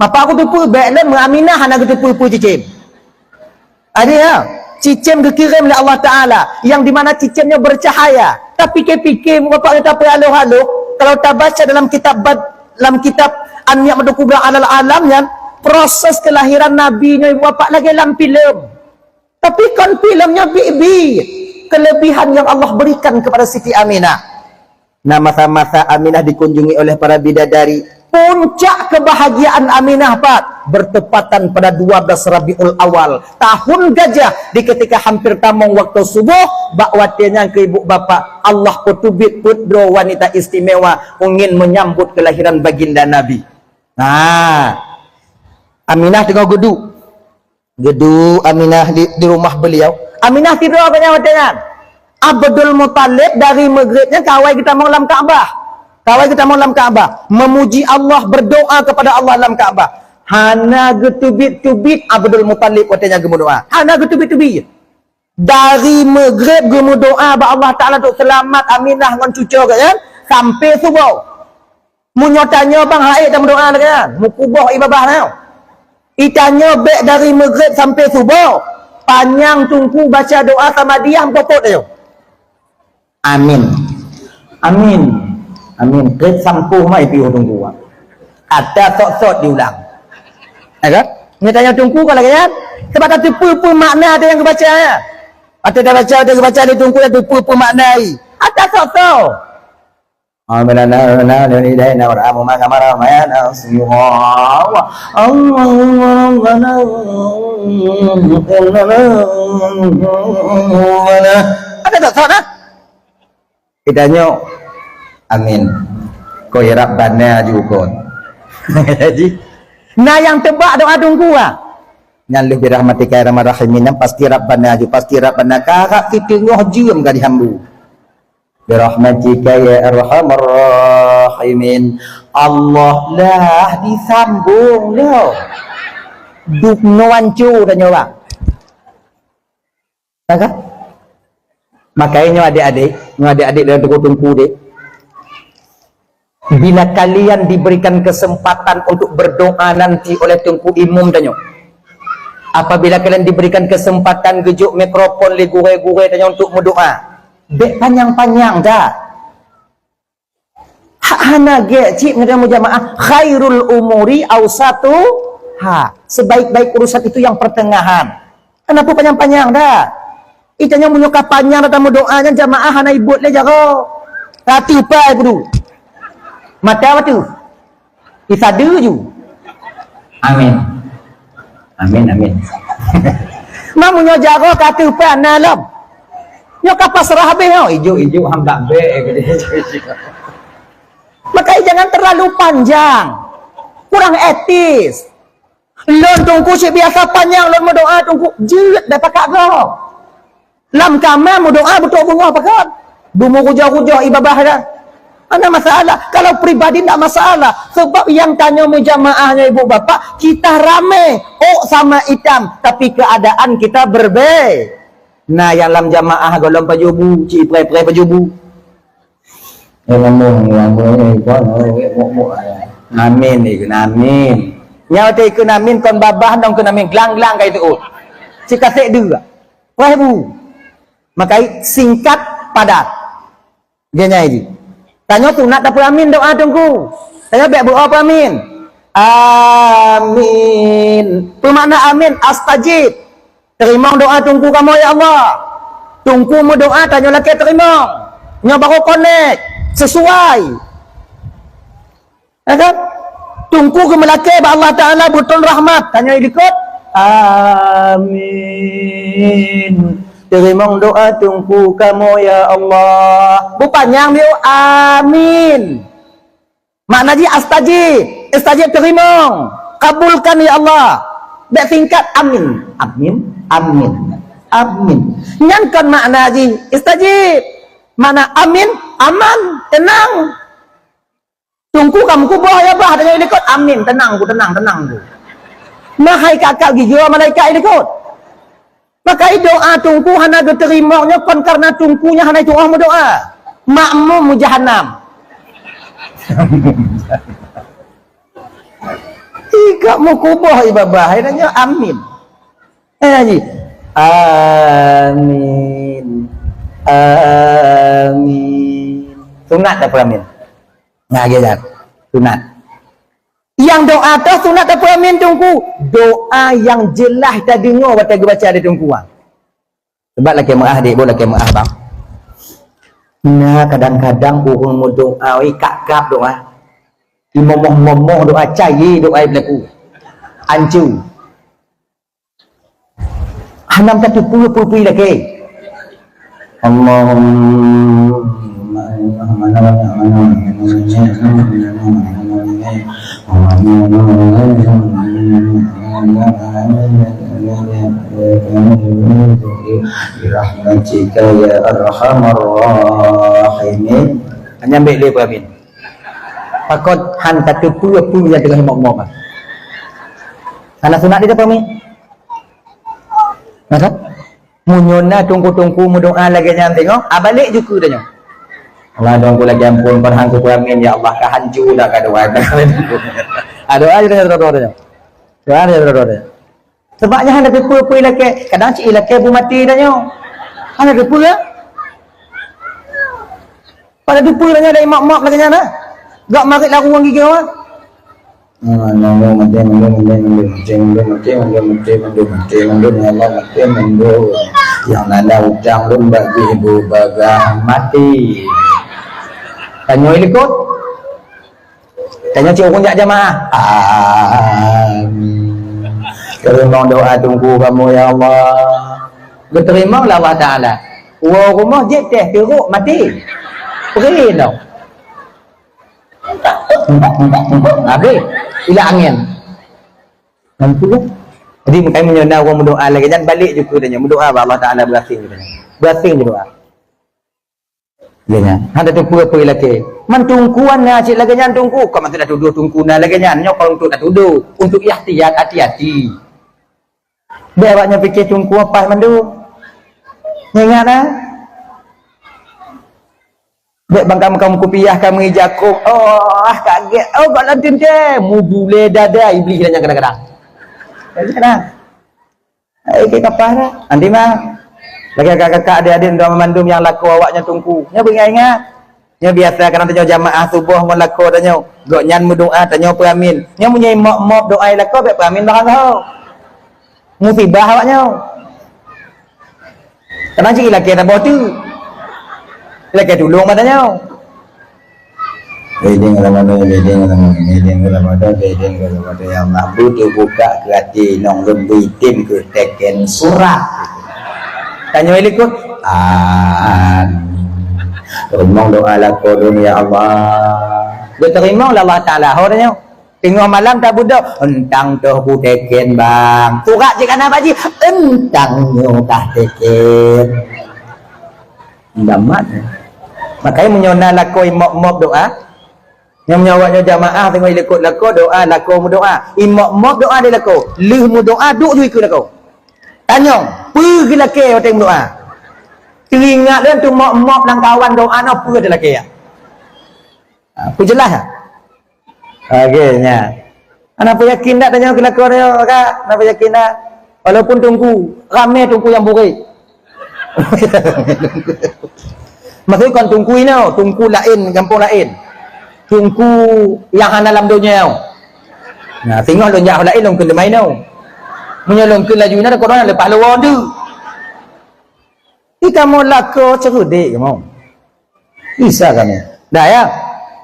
Mapa kuteupeue, bék lôn meu Aminah hana geuteupeue peue cicém. Ada ya? Cicém geukirém lé Allah Taala, yang di mana cicém nyoe bercahaya. Tapi pike-pike, bapak, kita peuhaloh-haloh, kalau tabaca dalam kitab bad-, dalam kitab An-Ni'matul Kubra alal Alam nyan, proses kelahiran Nabi nyoe, ibu bapak, lagée lam filem. Tapi kon filem nyoe, bi-bi kelebihan yang Allah berikan kepada Siti Aminah. Nah, masa-masa Aminah dikunjungi oleh para bidadari, puncak kebahagiaan Aminah pat bertepatan pada dua belas Rabiul Awal, tahun gajah, di ketika hampir tamong waktu subuh, bak watée nyan keu ibu bapak, Allah peuteubiet peuet droe wanita istimewa ingin menyambut kelahiran baginda Nabi. Nah, Aminah teungoh geuduek. Geuduek Aminah di, di rumah beliau. Aminah sidroe gobnyan watée nyan. Abdul Muthalib dari Maghrib nyan kawai geutamong lam Ka'bah. Kawai geutamong lam Ka'bah. Memuji Allah, berdoa kepada Allah lam Ka'bah. Hana geuteubiet-teubiet Abdul Muthalib watée nyan geumeudoa. Hana geuteubiet-teubiet. Dari Maghrib geumeudoa bak Allah Taala untuk selamat Aminah ngon cucoe gobnyan sampai suboh. Meunyoe tanyoe bang hai tameudoa lagée nyan, meukuboh ié babah nyoe. Itanyoe bék dari Maghrib sampai suboh, panyang Teungku baca doa sama diam popot ayo. Amin. Amin. Amin. Trép sampôh mai piôh Teungku. Ata sot-sot diulang. Ya kan? Nyoe tanyoe Teungku ka lagée nyan. Sebab tateupeue-peue makna ada nyang geubaca, ya. Ata tabaca, ata geubaca lé Teungku, tateupeue-peue makna ai. Ata sot-sot. Allahumma inna nas'aluka ridha wa rahmah kama rabbana shaghira. Allahumma rabbana. Ada tak salah? Kita nyoe. Amin. Koi Rabbana ju kon. Jadi, na nyang teubak doa Teungku ah. Nyan lheueh birahmatika ya arhamar rahimin, nyan pasti Rabbana ju, pasti Rabbana. Karab siteungoh jeuem ka dihambu. Birahmatika ya arhamar rahimin. Allah lah disambung dah. Duk nuan cu dah nyoba. Kan? Makanya nyoe adik-adik, nyoe adik-adik dan teungku-teungku dek. Bila kalian diberikan kesempatan untuk berdoa nanti oleh Teungku Imum tanyoe, apabila kalian diberikan kesempatan geujok mikrofon lé gurée-gurée tanyoe untuk meudoa, bék panyang-panyang dah. Ha-, hana gét cit ngon mujamaah, khairul umuri ausatuha. Sebaik-baik urusan itu yang pertengahan. Hana peue panyang-panyang dah. Ita nyoe meunyoe ka panyang dah tameudoa nyan jamaah hana ibuet lé jaroe. Ka teuh pai peudu. Mata batu. Isadu ju. Amin. Amin, amin. Nah, meunyoe jaroe ka teuh pai na lom. Nyoe ka pasrah habéh nyoe. Ijuk-ijuk hamba bék. Makanya jangan terlalu panjang. Kurang etis. Lôn Teungku cit biasa panyang lôn meudoa Teungku, jeuet dah pakat gob. Lam kama meudoa beutôi beungoh pakat. Bumoe rujah-rujah ié babah dah. Hana masalah. Kalau pribadi ndak masalah. Sebab nyang tanyoe meujamaah nyoe ibu bapak, kita ramé. Ôk sama itam, tapi keadaan kita berbe-, na nyang lam jamaah gohlom pajoh bu, cit ipreh-ipreh pajoh bu. Eh, ngomong, ngomong, ngomong, ngomong, ngomong, eh. Amin, ikheun amin. Nyan watèe ikheun amin kon babah dong kheun amin, glang-glang ka itu. Cit kasek dua. Wah, bu. Makai singkat padat. Dia nyai ji. Tanyoe sunat tapeu amin doa Teungku. Tanyoe bèk beuo peuamin. Amin. Peue makna amin? Astajib. Teurimong doa Teungku kamoe, ya Allah. Teungku meudoa, tanyoe lakèe teurimong. Nyoe baru connect, sesuai. Ya kan? Teungku geumeulakèe bak Allah Taala beuton rahmat, tanyoe ilikot. Amin. Teurimong doa Teungku kamoe, ya Allah. Beupanyang biôh, amin. Makna jih astajib, istajib teurimong, kabulkan ya Allah. Bèk singkat amin, amin, amin, amin. Nyan kon makna jih istajib. Makna amin, aman, tenang. Teungku ka meukuboh ya bah, tanyoe ilikot amin, tenang ku, tenang, tenang ku. Nah hai kakak gijok malaikat ilikot. Maka doa Teungku hana geuteurimong nyoe kon karena Teungku nyan hana tuoh meudoa. Makmum meujahanam. Ikak meukuboh ié babah, hai nanya amin. Eh, ji. Amin. Amin. Sunat tapeu amin. Nah, gitu. Sunat. Nyang doa toh sunat tapeu amin Teungku. Doa nyang jeulaih tadeungoe watèe geubaca lé Teungku. Sebab lakèe meu'ah dek, boh lakèe meu'ah bang. Nah, kadang-kadang ureueng meudoa, weh, kap-kap doa. Imomoh-momoh doa, caye doa ié beulaku. Ancu. Hanam tateupeue peue-peue lakèe. Allahumma birahmatika ya arhamar rahimin. Hanya ambil dia peramin. Pakon han tateupeue peue nyang teungoh imok-mok. Hana sunat dia peramin. Nah, kan? Meunyoe na teungku-teungku meudoa lagèe nyan teungoh, ah, balek ju keu tanyoe. Allah, teungku lagèe ampôn, kon han kupeuramin, ya Allah, ka hanco dah ka doa. Ah, doa je tanyoe, doa, doa, doa. Doa je, doa, doa, doa. Sebab nyan hana teupeue-peue ilakèe, kadang cit ilakèe bu maté tanyoe. Hana teupeue, ya? Pada teupeue tanyoe ada imam-imam lagèe nyan, nah. Gak marit laru ngon gigée awak. Ah, nanggung maté mandum, maté mandum, maté mandum, maté mandum, maté mandum, maté mandum, ya Allah, maté mandum. Nyang na utang lôn bak jih bu bagah maté. Tanyoe likot. Tanyoe cit ureueng jak jamaah. Amin. Teurimong doa teungku kamoe, ya Allah. Geuteurimong lé Allah Taala. Woe rumoh jeuet teh teurok maté. Peureunoe. Habis. Ilak angén. Nampak kan? Jadi, makanya meunyoe na ureuëng meudoá lagée nyan, balek ju keu tanyoe. Meudoá bak Allah Taala beurasing ju tanyoe. Beurasing ju doá. Lagée nyan. Hana teupeue-peue lakée. Man teungku na cit lagée nyan teungku. Kon mantong tatudoh teungku na lagée nyan. Nyoe kon untuk tatudoh. Untuk ihtiyat, hati-hati. Bék awak nyoe pike teungku paih mandum. Ingat na? Bék bang kamoe-kamoe kupiah kamoe jakong. Oh, ah, kaget. Oh, bak lantun teh. Mubulé dada Iblih nyang kadang-kadang. Kadang-kadang. Eh, ke kapah dah. Nanti mah. Lagi kakak-kakak, adik-adik, dua mandum nyang lakoe awaknyan teungku. Nyoe beuingat-ingat. Nyoe biasa kadang tanyoe jamaah suboh ngon lakoe tanyoe. Gobnyan meudoá, tanyoe peuamin. Nyoe meunyoe mop-mop doá lakoe, bék peuamin barang ho. Musibah awaknyoe. Kadang cit lakée saboh teuk. Lakée tulông bak tanyoe. Bedeng Ramadan, bedeng Ramadan, bedeng Ramadan, bedeng Ramadan. Ya Allah, bu teubuka keu até inong lôn, beuitem keu teken surat. Tanyoe likot. Amin. Teurimong doá lakoe lôn, ya Allah. Geuteurimong lé Allah Taala, ho tanyoe. Teungoh malam tabeudôh, "Euntang toh kuteken, Bang." Surat cit ka na bak jih, "Euntang nyoe kah teken." Gamat. Makanya meunyoe na lakoe mop-mop doá, nyang meunyoe awaknyoe jamaah teungoh ilikot lakoe doá, lakoe meudoá. Imop-mop doá di lakoe, lheueh meudoá duek ju ikeue lakoe. Tanyong, peue geulakée watée meudoá? Teuingat lôn teumop-mop lam kawan doá nyoe peue teulakée. Ha, peue jeulaih, ha? Oke, nya. Hana peuyakin dak tanyoe keu lakoe nyoe, Kak? Hana peuyakin dak? Walaupun teungku, ramé teungku nyang burit. Maksud kon teungku inoe, teungku laén, gampông laén. Teungku nyang hana lam donya nyoe. Nah, singoh lôn jak laén lôn keuneuk main nyoe. Meunyoe lôn keuneuk laju na, kok na leupah lôn tu. Di kamoe lakoe ceudeudek kamoe. Bisa kamoe. Dah ya.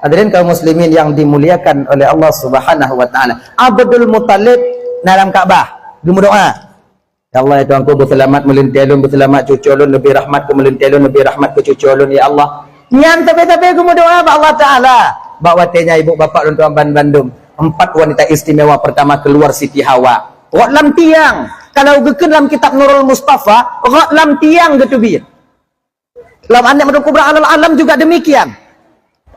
Hadirin kaum muslimin yang dimuliakan oleh Allah Subhanahu wa taala. Abdul Muthalib na lam Ka'bah geumeudoá. Ya Allah, ya Tuhanku, beuseulamat meulintée lôn, beuseulamat cucoe lôn, neubri rahmat keu meulintée lôn, neubri rahmat keu cucoe lôn, ya Allah. Nyan sabe-sabe geumeudoá bak Allah Taala. Bak watée nyan ibu bapak lôn tuan ban bandum, empat wanita istimewa pertama keluar Siti Hawa. Rot lam tiang. Kalau geukheun lam kitab Nurul Mustafa, rot lam tiang geuteubiet. Lam An-Ni'matul Kubra alal alam juga demikian.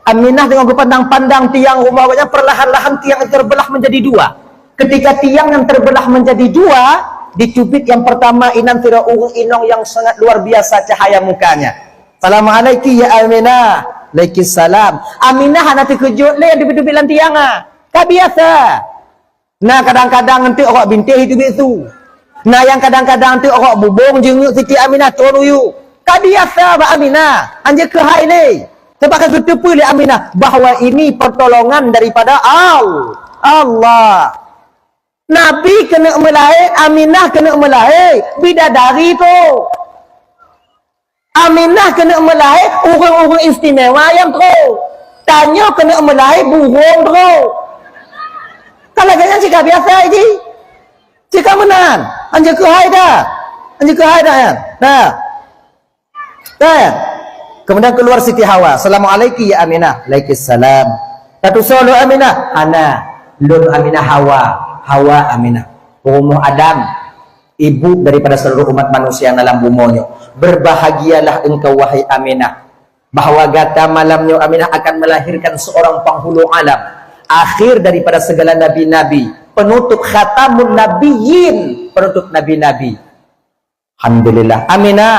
Aminah dengan geupeupandang-pandang tiang rumah awaknya, perlahan-lahan tiang itu terbelah menjadi dua. Ketika tiang yang terbelah menjadi dua, dicubit yang pertama inan sidroe ureuëng inong yang sangat luar biasa cahaya mukanya. "Assalamualaikum ya Aminah." "Waalaikumsalam." Aminah hana teukeujot lé nyang teubiet-teubiet lam tiang, ah. Ka biasa. Na kadang-kadang eunteuk rok bintéh itu bisu. Na nyang kadang-kadang eunteuk rok bubông jeungeuk Siti Aminah tron uyu. Ka biasa bak Aminah, anjeuk keuhai lé. Sebab ka geuteupeue lé Aminah bahwa ini pertolongan daripada Al-, Allah. Nabi keuneuk meulahé, Aminah keuneuk meulahé, bidadari tu. Aminah keuneuk meulahé ureuëng-ureuëng istimewa nyang troh. Tanyoe keuneuk meulahé burông troh. Ka lagée nyan cit ka biasa jih. Cit ka meunan. Anjeuk keuhai dah. Anjeuk keuhai dah nyan. Dah. Dah. Kemudian keluar Siti Hawa. "Assalamualaikum ya Aminah." "Waalaikumsalam." "Tatusoe lôn Aminah?" "Hana. Lôn Aminah Hawa." Hawa Aminah. Peurumoh Adam. Ibu daripada seluruh umat manusia yang dalam bumoe nyoe. Berbahagialah engkau, wahai Aminah, bahwa gata malam nyoe, Aminah, akan melahirkan seorang penghulu alam, akhir daripada segala nabi-nabi, penutup, khatamun nabiyyin, penutup nabi-nabi. Alhamdulillah. Aminah,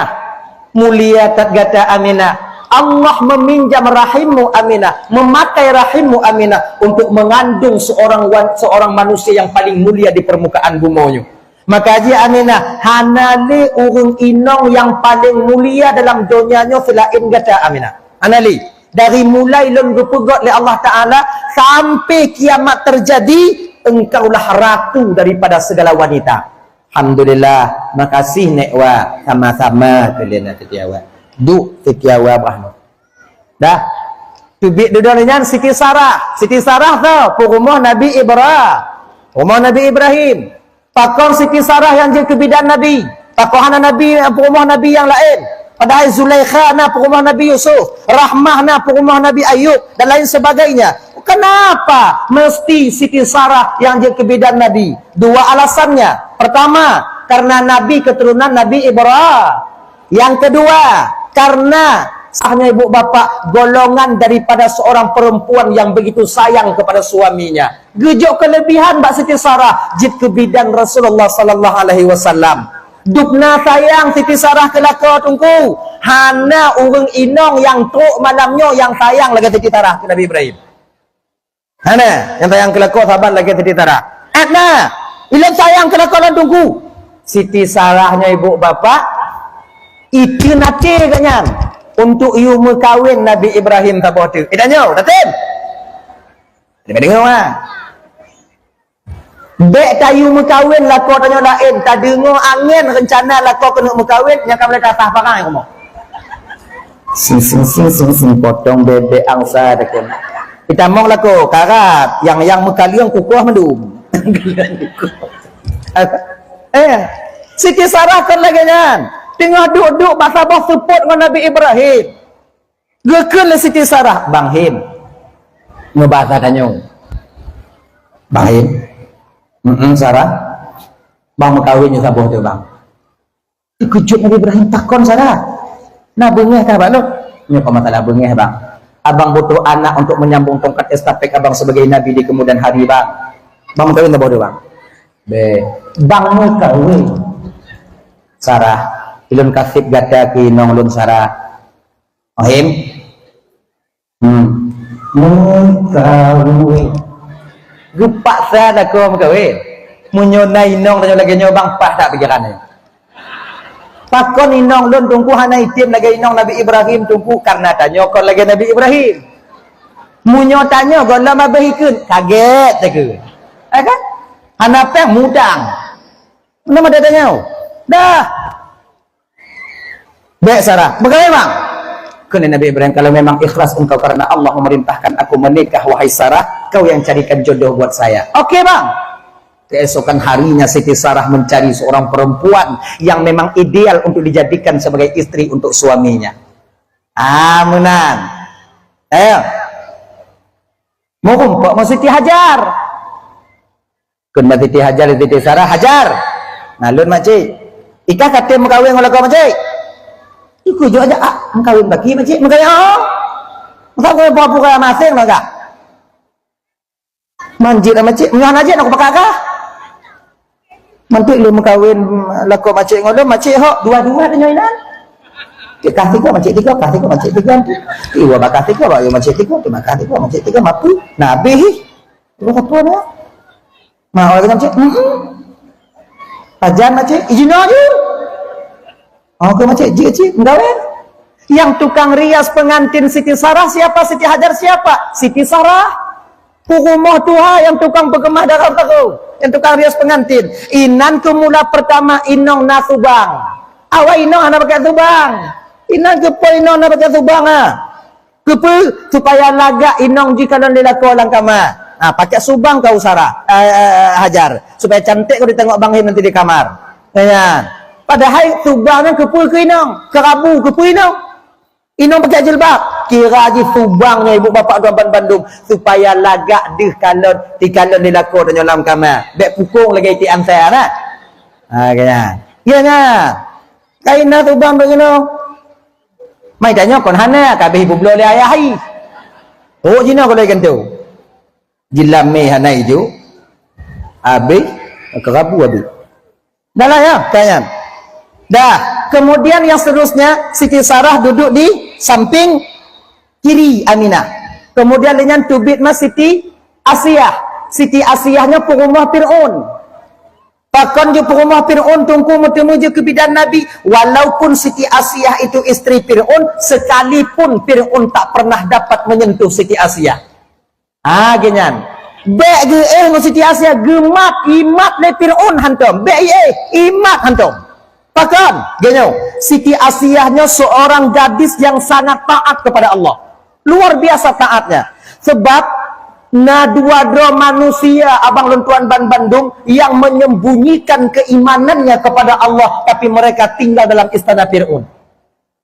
mulia that gata, Aminah. Allah meminjam rahimmu, Aminah, memakai rahimmu, Aminah, untuk mengandung seorang wan-, seorang manusia yang paling mulia di permukaan bumoe nyoe. Maka jih Aminah, hana lé ureuëng inong nyang paleng mulia dalam donya nyoe seulaén gata, Aminah. Hana lé. Dari mulai lôn geupeugét lé Allah Taala sampai kiamat terjadi, engkaulah ratu daripada segala wanita. Alhamdulillah, makasih Nek Wa, sama-sama kalian Siti Hawa. Duek Siti Hawa brahma. Dah. Teubiet dudoe nyan Siti Sarah. Siti Sarah tu peurumoh Nabi Ibra-, peurumoh Nabi Ibrahim. Pakon Siti Sarah nyang jeuet keu bidan Nabi? Pakon hana Nabi, peurumoh Nabi nyang laén? Padahai Zulaikha na peurumoh Nabi Yusuf, Rahmah na peurumoh Nabi Ayub, dan lain sebagainya. Kenapa mesti Siti Sarah yang jeuet keu bidan Nabi? Dua alasannya. Pertama, karena Nabi keturunan Nabi Ibrahim. Yang kedua, karena sahnya ibu bapak golongan daripada seorang perempuan yang begitu sayang kepada suaminya. Geujok kelebihan bak Siti Sarah, jeuet keu bidan Rasulullah sallallahu alaihi wasallam. Dubna sayang Siti Sarah keu lakoe teungku. Hana ureuëng inong nyang trok malam nyoe nyang sayang lagée Siti Sarah keu Nabi Ibrahim. Hana nyang sayang keu lakoe saban lagée Siti Sarah. Hana, ilôn sayang keu lakoe lôn teungku. Siti Sarah nyoe ibu bapak, itu nanti geuhnyan untuk yue meukawen Nabi Ibrahim saboh teuk. Eh, tanyoe, tatem. Deungoe, deungoe, ha. Bék tayue meukawen lakoe tanyoe laén, tadeungoe angén reuncana lakoe keuneuk meukawen, nyang ka mulai tasah pakai rumoh. Sing, sing, sing, sing, sing, potong bebek angsa deukon. Itamong lakoe, karat, yang, yang meukaleueng kukoh mandum. Eh, Siti Sarah kon lagée nyan. Teungoh duek-duek bak saboh seupôt ngon Nabi Ibrahim. Geukheun lé Siti Sarah, "Bang Him, nyoe bahasa tanyoe. Bang Him, mm Sarah, bang meukawen nyoe saboh teuh, bang." Teukeujot Nabi Ibrahim, "Takon Sarah, na beungéh kah bak lôn?" "Nyoe kon masalah beungéh, bang. Abang butuh anak untuk menyambung tongkat estafet abang sebagai nabi di kemudian hari, bang. Bang meukawen saboh teuh, bang." "Bék, bang meukawen. Sarah, ilôn kaseb gata keu inong lôn, Sarah." Ohim. Hmm. Meukawen. Geupaksa lakoe meukawen. Meunyoe na inong tanyoe lagée nyoe bang, paih that pikeran nyoe. Pakon inong lôn teungku hana item lagée inong Nabi Ibrahim teungku, karena tanyoe kon lagée Nabi Ibrahim. Meunyoe tanyoe gohlom habéh ikheun, kaget takheun. Eh kan? Hana péng mutang. Nama dia tanyoe? Dah. Bék Sarah, bagaimana bang? Kheun Nabi Ibrahim, "Kalau memang ikhlas engkau karena Allah memerintahkan aku menikah, wahai Sarah, kau yang carikan jodoh buat saya." Oke bang. Keesokan harinya Siti Sarah mencari seorang perempuan yang memang ideal untuk dijadikan sebagai istri untuk suaminya. Ah, meunan. Ayo. Meurumpok ngon Siti Hajar. Kheun bak Siti Hajar, Siti Sarah, "Hajar, na lôn makcik. Ikah ka tem meukawen ngon lakoe makcik?" "Ikujok aja, ah, meukawen bak kih makcik, meukawen, oh. Masa kau pura-pura maseng lagak?" "Manjit lah makcik, meunyoe hana jeuet, nak kupakat kah?" "Mantuk lôn meukawen lakoe makcik ngon lôn, makcik hok dua-dua tanyoe inan." Kah tiga, makcik tiga, kah tiga, makcik tiga. Iwa bakah tiga, bak makcik tiga, terima kasih tiga, makcik tiga, mapu. Nah, habis. Terus apa dah? Nah, orang kata makcik, hmm. Pajan makcik, izin aja. Oh, ke makcik, jik cik, menggawen. Yang tukang rias pengantin Siti Sarah siapa? Siti Hajar siapa? Siti Sarah. Peurumoh tuha yang tukang peukeumah darah tahu, yang tukang rias pengantin. Inan keu mula pertama inong na subang. Awai inong hana pakai subang. Inan keu po inong na pakai subang ah. Keupeue? Supaya lagak inong jikalon lé lakoe lam kama. Ha, pakai subang kau Sarah, eh, eh, Hajar. Supaya cantik kau ditengok Bang Him nanti di kamar. Ya. Padahai subang nyan keupeue keu inong? Keu rabu keupeue inong? Inong pakai jilbab. Kira jih subang nyan ibu bapak tuan ban bandum. Supaya lagak deuh kalon, dikalon lé lakoe tanyoe lam kama. Bék pukong lagée iti ansai na. Ha, kaya. Ya nya. Kain na subang tu kena. Mai tanyoe kon hana, ka habéh ibubloe lé ayah hai. Oh, jinoe kalau ikan tu. Jilamé hana ijo. Habéh, kerabu habéh. Dah lah ya, tanyan. Dah, kemudian yang seterusnya, Siti Sarah duduk di samping kiri Aminah. Kemudian dengan tubit mas Siti Asiah. Siti Asiahnya peurumoh Fir'aun. Pakon jeuet peurumoh Fir'aun teungku meuteumé jeuet keu bidan Nabi, walaupun Siti Asiah itu istri Fir'aun, sekalipun Fir'aun tak pernah dapat menyentuh Siti Asiah. Ha, geuhnyan. Bék geuéh ngon Siti Asiah, geumat, imat lé Fir'aun hantom. Bék iéh, imat hantom. Pakon? Geuhnyoe, Siti Asiah nyoe seorang gadis yang sangat taat kepada Allah. Luar biasa taatnya. Sebab na dua droe manusia abang lôn tuan ban bandum yang menyembunyikan keimanannya kepada Allah, tapi mereka tinggal dalam istana Fir'aun.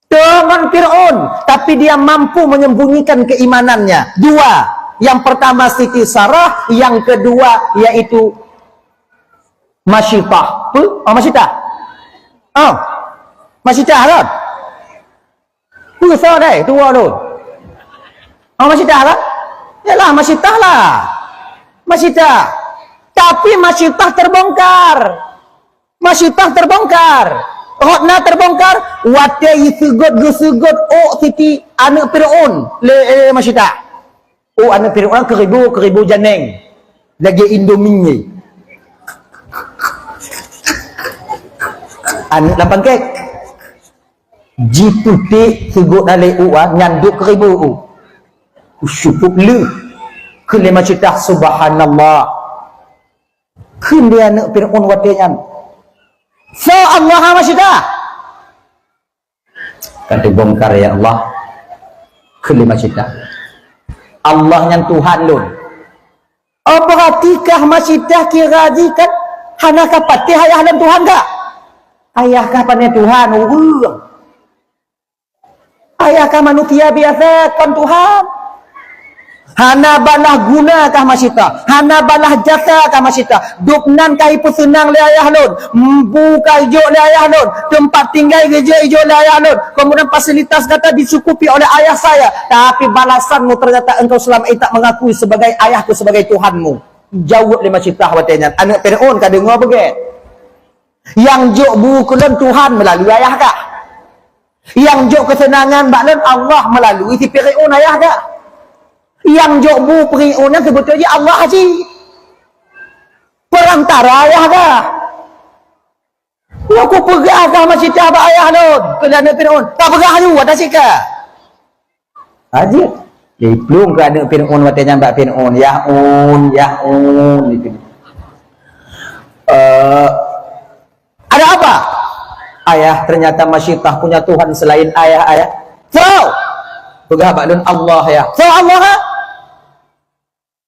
Dengan Fir'aun, tapi dia mampu menyembunyikan keimanannya. Dua, Yang pertama Siti Sarah, yang kedua yaitu Masyitah. Peue? Oh, Masyitah. Oh. Masyitah kan? Peue soe dai? Tuwo lôn. Oh, Masyitah kan? Yalah, Masyitah lah. Masyitah. Tapi Masyitah terbongkar. Masyitah terbongkar. Rot na terbongkar, watée jiseugot, geuseugot ôk Siti aneuk Firaun lé, lé Masyitah. Ôk aneuk Firaun keuribu-keuribu janeng. Lagée Indomie. Aneuk lapang kek. Jiputéh seugot aneuk ôk, ah, nyan duek keuribu ôk. Cukup lheueh. Kheun lé Masyitah, "Subhanallah." Kheun lé aneuk Firaun watée nyan, "Soe Allah, ha Masyitah?" Ka teubongkar, ya Allah. Kheun lé Masyitah, "Allah nyan Tuhan lôn." Oh, beurati kah Masyitah kira jih kan hana ka patéh ayah lôn Tuhan kah? Ayah kah pané Tuhan, ureuëng. Ayah kah manusia biasa, kon Tuhan. Hana balah guna kah Masyitah, hana balah jasa kah Masyitah. Dubnan kah ipeuseunang lé ayah lôn, bu kah ijok lé ayah lôn, teumpat tinggai geujok ijok lé ayah lôn. Kemudian fasilitas gata dicukupi oleh ayah saya. Tapi balasanmu ternyata engkau selama ini tak mengakui sebagai ayahku, sebagai Tuhanmu. Jaweueb lé Masyitah watée nyan. Aneuk Firaun ka deungoe beugét. Nyang jok bu keu lôn Tuhan meulalu ayah kah. Nyang jok keuseunangan bak lôn Allah meulalu si Firaun ayah kah. Nyang jok bu Firaun nyan seubeutôi jih Allah cit. Peurantara ayah kah. Nyoe kupeugah kah Masyitah bak ayah lôn, keu aneuk Firaun. Ka peugah laju atas sika. Aja. Diplueng keu aneuk Firaun watée nyan bak Firaun, "Yah un, yah un," gitu. Eh, "Ada apa?" "Ayah, ternyata Masyitah punya Tuhan selain ayah, ayah." "Soe?" "Peugah bak lôn Allah, ya." "Soe Allah, ha?"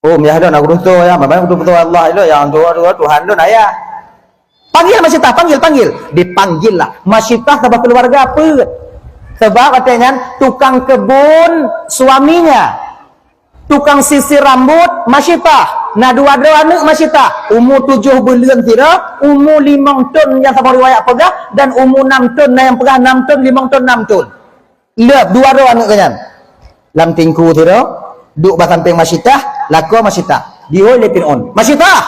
"Um, yah lôn, aku tutoe, ya. Memang aku tutoe Allah, ya. Yang dua, dua Tuhan lôn, ayah." "Panggil Masyitah, panggil, panggil." Dipanggil lah. Masyitah sabab keluarga apa? Sebab watée nyan tukang kebun suaminya. Tukang sisir rambut Masyitah. Na dua droe aneuk Masyitah. Umu tujoh buleuen sidroe, umu limong thon nyang saboh riwayat peugah, dan umu nam thon na nyang peugah nam thon, limong thon, nam thon. Lheueh dua droe aneuk geuh nyan. Lam tingku sidroe, duek bak sampéng Masyitah, lakoe Masyitah. Jihôi lé Firaun, "Masyitah!"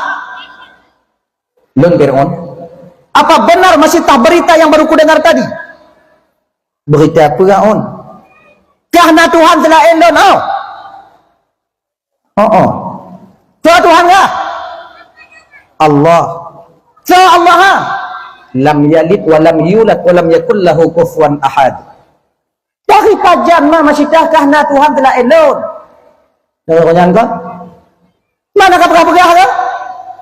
"Lôn Firaun." "Apa benar Masyitah berita yang baru kudengar tadi?" "Berita peue, Un?" "Kah na Tuhan seulaén lôn, oh?" "Oh, oh." "Soe Tuhan kah?" "Allah." "Soe Allah, ha?" "Lam yalid wa lam yulad wa lam yakul lahu kufuwan ahad." "Dari pajan ma Masyitah kah na Tuhan seulaén lôn?" Nyoe nyan kon. "Mana ka peugah-peugah tu?"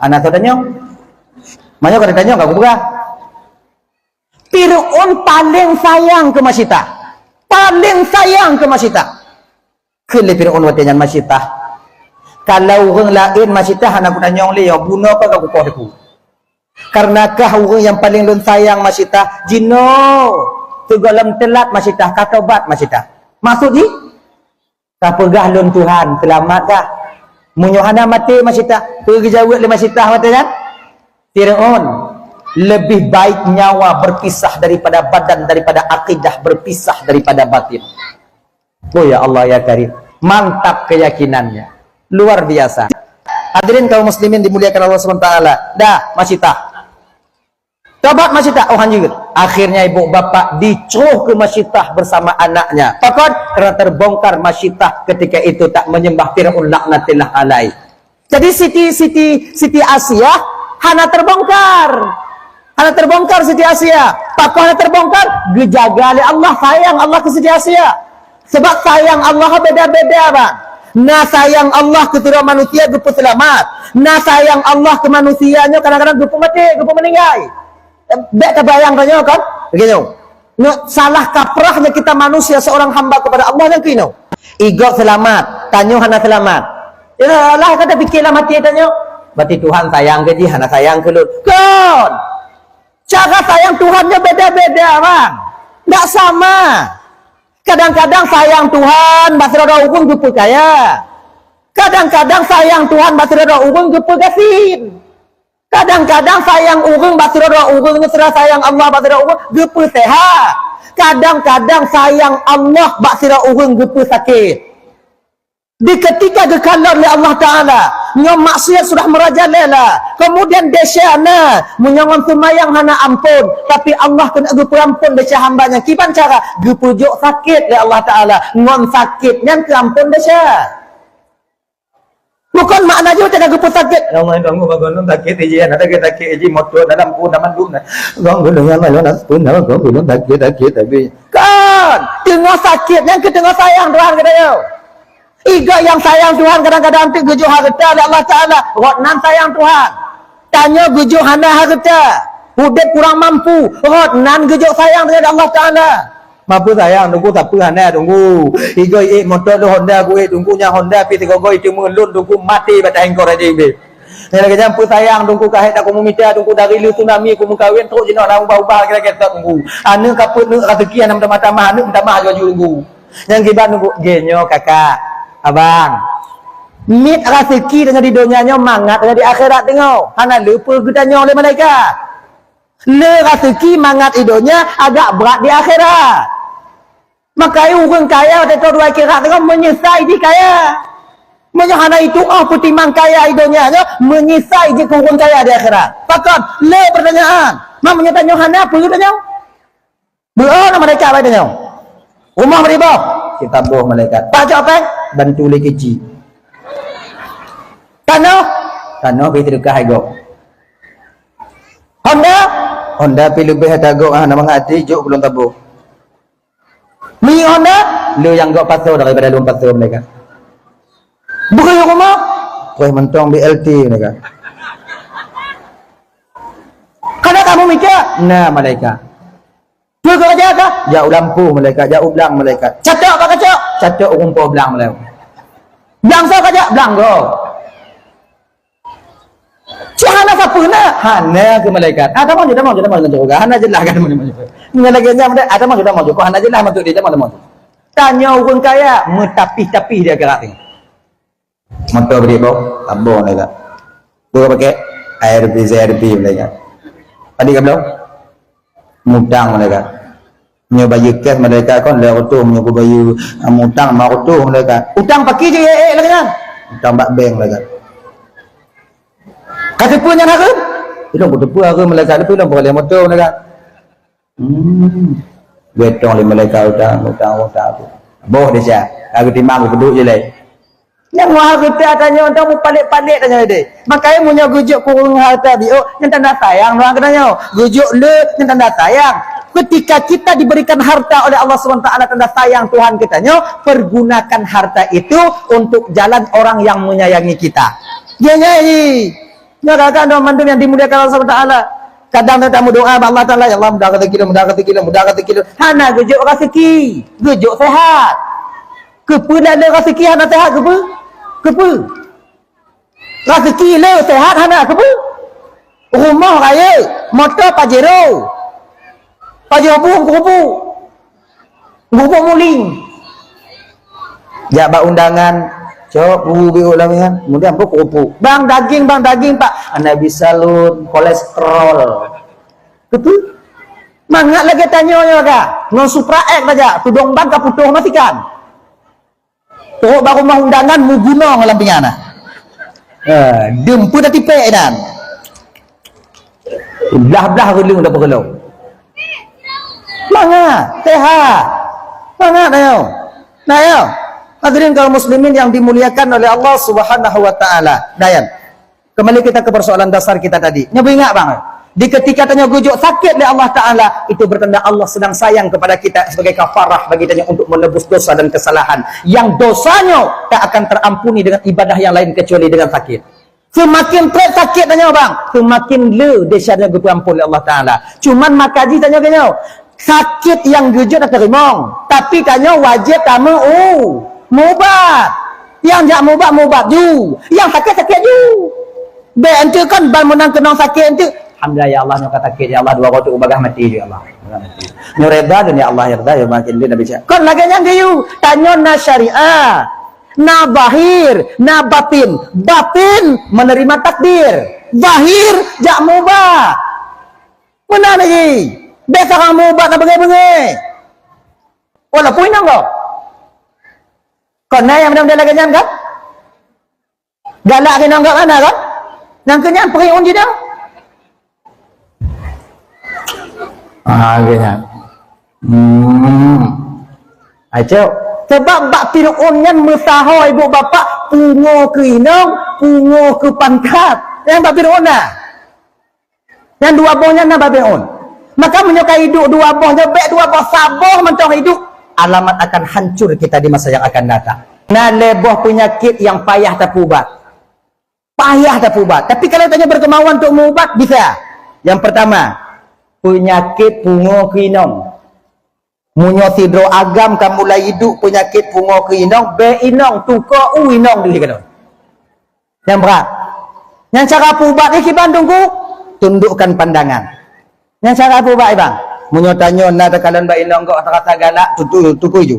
"Hana soe tanyong." "Meunyoe ka tanyong, ka kupeugah." Firaun paléng sayang keu Masyitah. Paléng sayang keu Masyitah. Kheun lé Firaun watée nyan, "Masyitah, kalau ureuëng laén Masyitah hana kutanyong lé, bunoe ka kukoh teupeu. Kareuna kah ureuëng nyang paléng lôn sayang Masyitah, jinoe sigohlom teulat Masyitah, ka tobat Masyitah." "Maksud jih?" "Ka peugah lôn Tuhan, seulamat kah?" "Meunyoe hana maté Masyitah," peue geujaweueb lé Masyitah watée nyan? "Firaun, lebih baik nyawa berpisah daripada badan, daripada akidah berpisah daripada batin." Oh ya Allah ya Karim, mantap keyakinannya. Luar biasa. Hadirin kaum muslimin dimuliakan Allah Subhanahu wa taala. Dah, Masyitah. Tobat Masyitah, oh hanjeuet. Akhirnya ibu bapak dicroh keu Masyitah bersama anaknya. Pakon? Karena terbongkar Masyitah ketika itu tak menyembah Firaun laknatillah alaih. Jadi Siti, Siti, Siti Asiah hana terbongkar. Hana terbongkar Siti Asiah. Pakon hana terbongkar? Geujaga lé Allah, sayang Allah keu Siti Asiah. Sebab sayang Allah beda-beda, bang. Na sayang Allah keu sidroe manusia geupeuseulamat. Na sayang Allah keu manusia nyoe kadang-kadang geupeumaté, geupeumeuninggai. Bék tabayang tanyoe kan? Lagée nyoe. Nyoe salah kaprahnya kita manusia seorang hamba kepada Allah nyang keunoe. Igob seulamat, tanyoe hana seulamat. Yalah, ka tapike lam até tanyoe, "Berarti Tuhan sayang keu jih, hana sayang keu lôn." Kon! Cara sayang Tuhan nyoe beda-beda, bang. Ndak sama. Kadang-kadang sayang Tuhan bak sidroe ureuëng geupeucaya. Kadang-kadang sayang Tuhan bak sidroe ureuëng geupeugasien. Kadang-kadang sayang ureuëng bak sidroe ureuëng, seura sayang Allah bak sidroe ureuëng geupeusehat. Kadang-kadang sayang Allah bak sidroe ureuëng geupeusakét. Di ketika geukalon lé Allah Taala, nyoe maksiat sudah merajalela, kemudian desya na, meunyoe ngon seumayang hana ampôn, tapi Allah keuneuk geupeuampôn desya hamba nyan. Kiban cara? Geupeujok sakét lé Allah Taala, ngon sakét nyan keuampôn desya. Bukon makna jih teuka geupeusakét. Ya Allah, ganggu bak gohlom sakét iji, na sakét-sakét iji, moto dalam pun dalam dum na. Ganggu dengan malu na pun na ganggu sakét-sakét tapi. Kan, teungoh sakét nyan keu teungoh sayang Tuhan geutanyoe. Iga nyang sayang Tuhan kadang-kadang teuk geujok hareuta lé Allah Taala, rot nan sayang Tuhan. Tanyoe geujok hana hareuta, udeb kurang mampu, rot nan geujok sayang lé Allah Taala. Mampu sayang Teungku, tapi hana Teungku. Iga ék moto lôn Honda kuék Teungku, nyang Honda pi sigoe-goe teuma lôn Teungku maté bak taéng kor aja ibe. Nyang lagée nyan peusayang Teungku, ka hék taku meumita Teungku dari lheueh tsunami ku meukawen trok jinoe na ubah-ubah lagée-lagée Teungku. Aneuk ka peuet neuk raseuki hana meutamah-tamah, aneuk meutamah aju-aju Teungku. Nyang kiban Teungku, geuh nyoe kakak, abang. Miet raseuki tanyoe di donya nyoe mangat tanyoe di akhirat teungoh. Hana leupeue geutanyoe lé malaikat. Le raseuki mangat i donya agak brat di akhirat. Makai ureuëng kaya watée teuh dua akhirat teungoh meunyeusai jih kaya. Meunyoe hana itu'oh peutimang kaya i donya nyoe, meunyeusai jih keu ureuëng kaya di akhirat. Pakon? Le peurtanyaan. Ma meunyoe tanyoe hana, peue tanyoe? Beuo na malaikat bai tanyoe. Rumoh beriboh? Sitaboh malaikat. Pajak péng? Bantu lé keuci. Tanoh? Tanoh pi teudeukah hai gob. Honda? Honda pi leubeh ata gob, ah, na mangat até jok ulôn taboh. Minyeuk Honda? Le nyang gob pasoe daripada lôn pasoe malaikat. Beri rumah? Kueh mentong B L T malaikat. Kada kamu mikir? Na malaikat. Peue keuraja kah? Jak u lampôh malaikat, jak u blang malaikat. Catok bak kacok? Catok u rumpok blang malaikat. Blang soe kajak? Blang gob. Cit hana sapeue na? Hana keu malaikat. Ah, tamong ju, tamong ju, tamong ju. Hana jeulaih kan, tamong ju. Ngon lagée nyan, ah, tamong ju, tamong ju. Kok hana jeulaih maksud dia, tamong, tamong ju. Tanyoe ureuëng kaya meutapih-tapih di akhirat nyoe. Moto bri boh, tabong malaikat. Dua pakai A R B, Z R B malaikat. Tadi ka belum? Mutang malaikat. Nyoe bayeue cash malaikat kon lhèe reutôh, nyoe ku bayeue mutang lima reutôh malaikat. Utang paki je, eh, eh, lagée nyan. Utang bak bank malaikat. Ka teupeue nyan hareuem? Ilong ku teupeue hareuem malaikat, tapi ilong peureulèe moto malaikat. Hmm. Geutong lé malaikat utang, utang, utang tu. Boh desya. Ka geutimang geupeuduek je lé. Nyang wah hareuta tanyoe, entah mupalek-palek tanyoe deh. Makanya meunyoe geujok kureueng hareuta biôk, nyan tanda sayang doang keu tanyoe. Geujok le, nyan tanda sayang. Ketika kita diberikan harta oleh Allah Subhanahu Wa Taala, tanda sayang Tuhan keu tanyoe, pergunakan harta itu untuk jalan orang yang menyayangi kita. Dia nyanyi. Nyoe ka-ka droe mandum nyang dimuliakan Allah Subhanahu Wa Taala. Kadang tamu doa bak Allah Taala, "Ya Allah, mudah rezeki lôn, mudah rezeki lôn, mudah rezeki lôn." Hana geujok rezeki, geujok sehat. Keupeue na le raseuki hana seuhat keupeue? Keupeue? Raseuki le seuhat hana keupeue? Rumoh rayeuk, moto Pajero. Pajero bu keupeue? Keupeue muling. Jak bak undangan, cok bu biôk lamian, kemudian bu keupeue. Bang daging, bang daging, Pak. Hana bisa lôn, kolesterol. Keupeue? Mangat lagée tanyoe nyoe ka. Ngon Supra X saja, tudong ban ka putôh masikan. Trok bak rumoh undangan meugunong lam pingan na. Ha, dum pun dah tipek dan. Blah-blah reulung dah peureuloh. Mangat, sehat. Mangat ayo. Nah, ayo. Hadirin kaum muslimin yang dimuliakan oleh Allah Subhanahu wa taala. Dayan. Kembali kita ke persoalan dasar kita tadi. Nyoe beuingat bang, di ketika tanyoe geujok sakét lé Allah Taala, itu bertanda Allah sedang sayang kepada kita sebagai kafarah bagi tanyoe untuk menebus dosa dan kesalahan. Yang dosanyoe tak akan terampuni dengan ibadah yang lain kecuali dengan sakét. Seumaken trép sakét tanyoe bang, seumaken le desya tanyoe geupeuampon lé Allah Taala. Cuman maka jih tanyoe keunyoe, sakét nyang geujok teurimong, tapi tanyoe wajéb tameu u mubat. Nyang jak mubat, mubat ju. Nyang sakét, sakét ju. Bék enteuk kon ban meunang keunong sakét enteuk. Alhamdulillah ya Allah, nyoe ka sakét ya Allah, dua goe teuk bagah maté ya Allah. Nyoe reda lôn ya Allah, ya reda ya makin lé Nabi cak. Kon lagée nyan geuyue, tanyoe na syariat. Na zahir, na batin. Batin menerima takdir. Zahir jak meubat. Meunan lagi. Biasa kamu ubat na beungéh-beungéh. Walaupun inong gob. Kon na nyang model lagée nyan kan? Galak keu inong gob hana kan? Nyang keu nyan peuriun jidong. Ah, keu nyan. Hmm. Acok. Sebab bak Fir'aun nyan meusaho ibu bapak pungo keu inong, pungo keu pangkat. Nyang bak Fir'aun na. Nyang dua boh nyan na bak Fir'aun. Maka meunyoe ka iduek dua boh nyoe, bék dua boh, saboh mantong iduek, alamat akan hancur kita di masa yang akan datang. Na lhée boh peunyakét nyang payah tapeuubat. Payah tapeuubat. Tapi kalau tanyoe berkemauan untuk meuubat, bisa. Yang pertama, peunyakét pungo keu inong. Meunyoe sidroe agam ka mulai iduek peunyakét pungo keu inong, bék inong, tukoe u inong deuh keudroe. Nyang brat. Nyang cara peuubat nyan kiban teungku, tundukkan pandangan. Nyang cara peuubat kiban. Meunyoe tanyoe na takalon bak inong gob, tarasa galak, tutu-, tukui ju.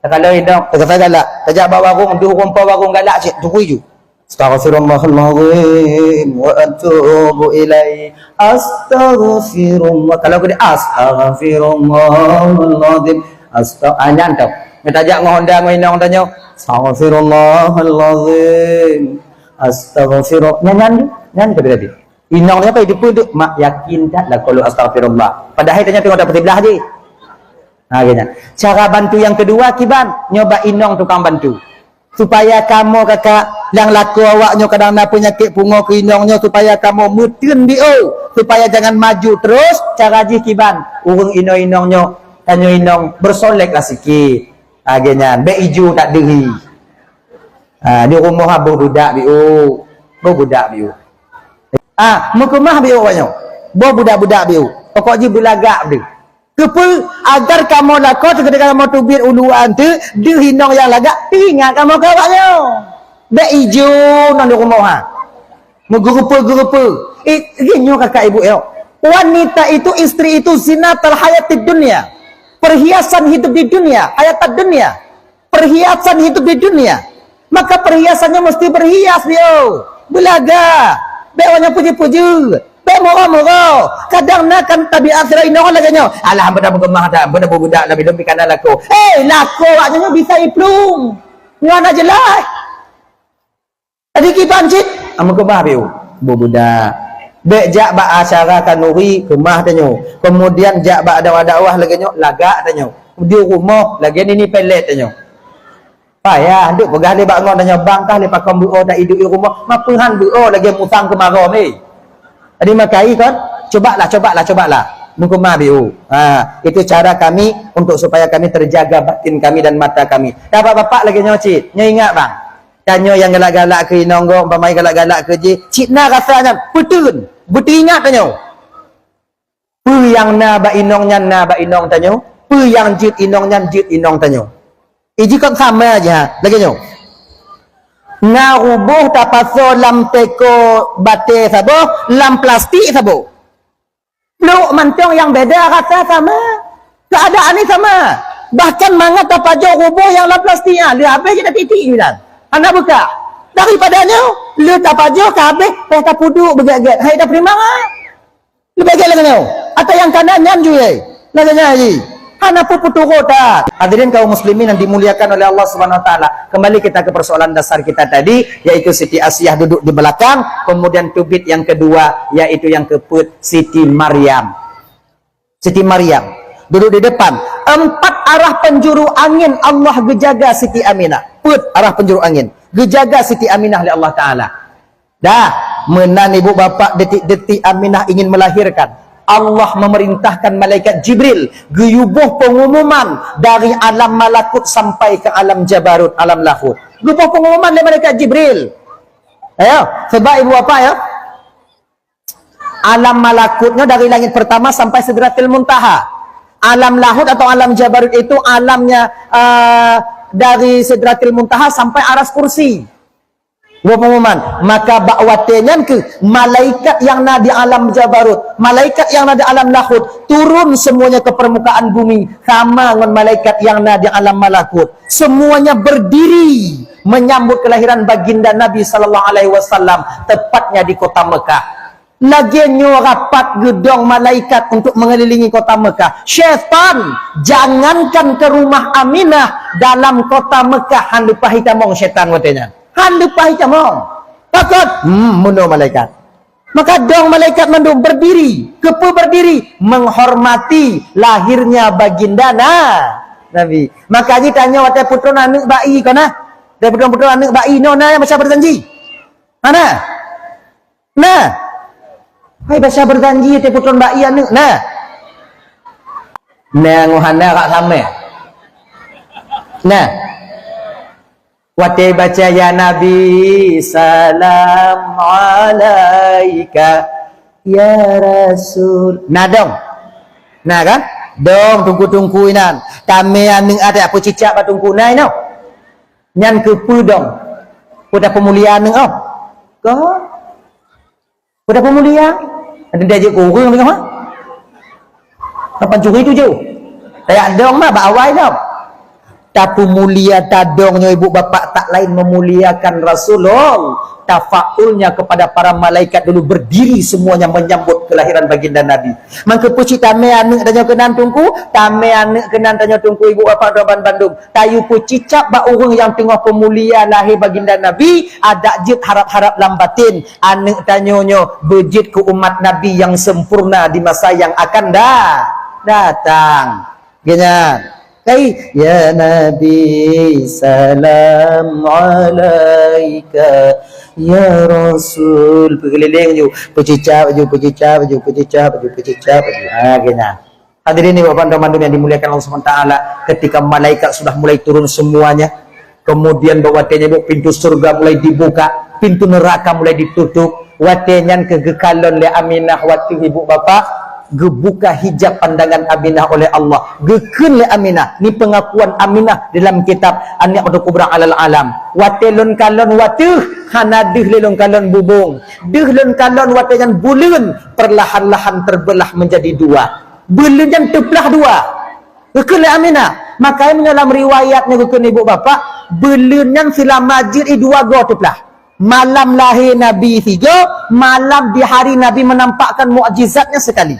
Takalon inong, tarasa galak. Tajak bak warong, deuh rumpok warong galak cit, tukui ju. Astaghfirullahalazim wa atubu ilaih. Astaghfirullah. Kalau keu dia, astaghfirullahalazim. Asta-, ah, nyan tau. Mita jak ngon honda ngon inong tanyoe. Astaghfirullahalazim. Astaghfirullah. Nyan, nyan, nyan kata tadi. Inong dia apa itu pun tu, mak yakin tak lah kalau astaghfirullah. Padahal tanya tengok tak bersiblah je. Ha, kena. Cara bantu yang kedua kiban, nyoba inong tukang bantu. Supaya kamoe kakak nyang lakoe awak nyoe kadang na peunyakét pungo keu inong nyoe, supaya kamoe meuteun biôh, supaya jangan maju terus, cara jih kiban, ureuëng inong-inong nyoe, tanyoe inong, bersolek lah sikit. Lagée nyan, bék iju tak deuhi. Ha, di rumoh ha boh budak biôh, boh budak biôh. Ah, meukeumah biôh awak nyoe. Boh budak-budak biôh. Pokok jih beulagak deuh. Keupeue? Agar kamoe lakoe teukeudeh kamoe teubiet uluwa teuh, deuh inong nyang lagak, teuingat kamoe keu awak nyoe. Bék iju ngon di rumoh ha. Meugeureupeue-geureupeue. Eh, nyoe kakak ibu nyoe. Wanita itu, istri itu zinatul hayatid dunya. Perhiasan hidup di dunia, hayatad dunya. Perhiasan hidup di dunia. Maka perhiasannya mesti berhias dia. Belaga. Bék awak nyoe puji-puji. Bék murah-murah. Kadang na kan tabiat sidroe inong lagée nyoe. Alah, hana meukeumah dah, hana meubudak dah, bilom pih kana lakoe. Eh, lakoe awak nyoe bisa iplueng. Nyoe hana jeulaih. Jadi kiban cit, ah, meukeumah biôh. Bubudak. Bék jak bak acara khanuri, keumah tanyoe. Kemudian jak bak dakwah-dakwah lagée nyoe, lagak tanyoe. Di rumoh, lagée nini pelet tanyoe. Payah, deuek peugah lé bak ngon tanyoe, bang kah lé pakon beuo ta iduek di rumoh, mapeuhan beuo lagée musang keumarô, eh. Jadi makai kon, cobalah, cobalah, cobalah. Meukeumah biôh. Ha, itu cara kami untuk supaya kami terjaga batin kami dan mata kami. Dah bapak-bapak lagée nyoe cit, nyoe ingat bang. Tanyoe nyang galak-galak keu inong gob, umpama galak-galak keu jih, cit na rasa nyan, peuteun, beuteuingat tanyoe. Peue nyang na bak inong nyan na bak inong tanyoe, peue nyang jeuet inong nyan jeuet inong tanyoe. Iji kon sama aja, lagée nyoe. Na ruboh tapasoe lam teko batée saboh, lam plastik saboh. Pluek mantong nyang beda rasa sama. Keuadaan ni sama. Bahkan mangat tapajoh ruboh nyang lam plastik nyan, lheueh habéh jeuet titik bidan. Hana buka. Daripada nyoe, lheueh tapajoh ka habéh, eh, tapeuduek beugét-gét. Hai tapeurimang, ah. Leubeh gét lagée nyoe. Ata nyang kana nyan jue. Lagée nyan ji. Hana peue-peue turot that. Hadirin kaum muslimin yang dimuliakan oleh Allah Subhanahu wa taala. Kembali kita ke persoalan dasar kita tadi, yaitu Siti Asiah duduk di belakang, kemudian teubiet yang kedua, yaitu yang keupeuet Siti Maryam. Siti Maryam duduk di depan. Empat arah penjuru angin Allah geujaga Siti Aminah. Peuet arah penjuru angin. Geujaga Siti Aminah lé Allah Taala. Dah, meunan ibu bapak detik-detik Aminah ingin melahirkan, Allah memerintahkan malaikat Jibril geuyuboh pengumuman dari alam malakut sampai ke alam jabarut, alam lahut. Geuboh pengumuman dari malaikat Jibril. Ayo, sebab ibu bapak ya. Alam malakutnya dari langit pertama sampai Sidratil Muntaha. Alam lahut atau alam jabarut itu alamnya, eh, dari Sidratil Muntaha sampai aras kursi. Dua pengumuman. Maka bak watée nyan keuh malaikat nyang na di alam jabarut, malaikat nyang na di alam lahut turun semuanya ke permukaan bumi sama ngon malaikat nyang na di alam malakut. Semuanya berdiri menyambut kelahiran baginda Nabi sallallahu alaihi wasallam, tepatnya di kota Mekah. Lagée nyoe rapat geudong malaikat untuk mengelilingi kota Mekah. Syaitan, jangankan ke rumah Aminah, dalam kota Mekah han leupah itamong syaitan watée nyan. Han leupah itamong. Pakon? Hmm, meunoe malaikat. Maka dong malaikat mandum berdiri. Keupeue berdiri? Menghormati lahirnya baginda na-, Nabi. Maka jih tanyoe watée peutrön aneuëk bak ie kon na? Watée peutrön-peutrön aneuëk bak ie, nyoe na nyang baca berjanji? Hana? Nah, hai baca berjanji teupeutron bak ie aneuëk. Nah. Nah, ngon hana rak samé. Nah. Watée baca, "Ya Nabi, salam alaika, ya Rasul." Nah, dong. Nah, kan? Dong, tungku-tungku inan. Tamé aneuëk ada apa cicak bak tungku. Nah, inoe. Nyan keupeue dong? Peue tapeumulia aneuëk oh? Ka? Peue tapeumulia? Ada dia jeuet keu ureuëng tengah mah? Kapan curi tu jauh? Tayak dong mah bak awai dong. Tapeumulia tadong nyoe ibu bapak tak lain memuliakan Rasulullah. Tafaulnya kepada para malaikat dulu berdiri semuanya menyambut kelahiran baginda Nabi. Mangkeupeue cit tamé aneuëk tanyoe keunan tungku, tamé aneuëk keunan tanyoe tungku ibu bapak droe ban bandum. Tayue peucicap bak ureuëng nyang teungoh peumulia lahé baginda Nabi, adak jeuet harab-harab lam batin. Aneuëk tanyoe nyoe beujeuet keu umat Nabi nyang sempurna di masa nyang akan da-, datang. Geuhnyan. Kai, "Ya Nabi, salam alaika, ya Rasul." Peugeulileng ju, peucicap ju, peucicap ju, peucicap ju, peucicap ju. Ha, geuhnyan. Hadirin ibu bapak dan mandum yang dimuliakan Allah Subhanahu wa taala, ketika malaikat sudah mulai turun semuanya, kemudian bak watée nyan pintu surga mulai dibuka, pintu neraka mulai ditutup, watée nyan keuh geukalon lé Aminah watée ibu bapak geubuka hijab pandangan Aminah oleh Allah. Geukheun lé Aminah, ni pengakuan Aminah dalam kitab An-Ni'matul Kubra alal Alam. Watée lôn kalon watée hana deuh lé lôn kalon bubong. Deuh lôn kalon watée nyan buleuen perlahan-lahan terbelah menjadi dua. Buleuen nyan teuplah dua. Geukheun lé Aminah. Maka meunyoe lam riwayat nyoe geukheun ibu bapak, buleuen nyan seulama jeuet i dua goe teuplah. Malam lahé Nabi sigoe, malam di hari Nabi menampakkan mukjizatnya sekali.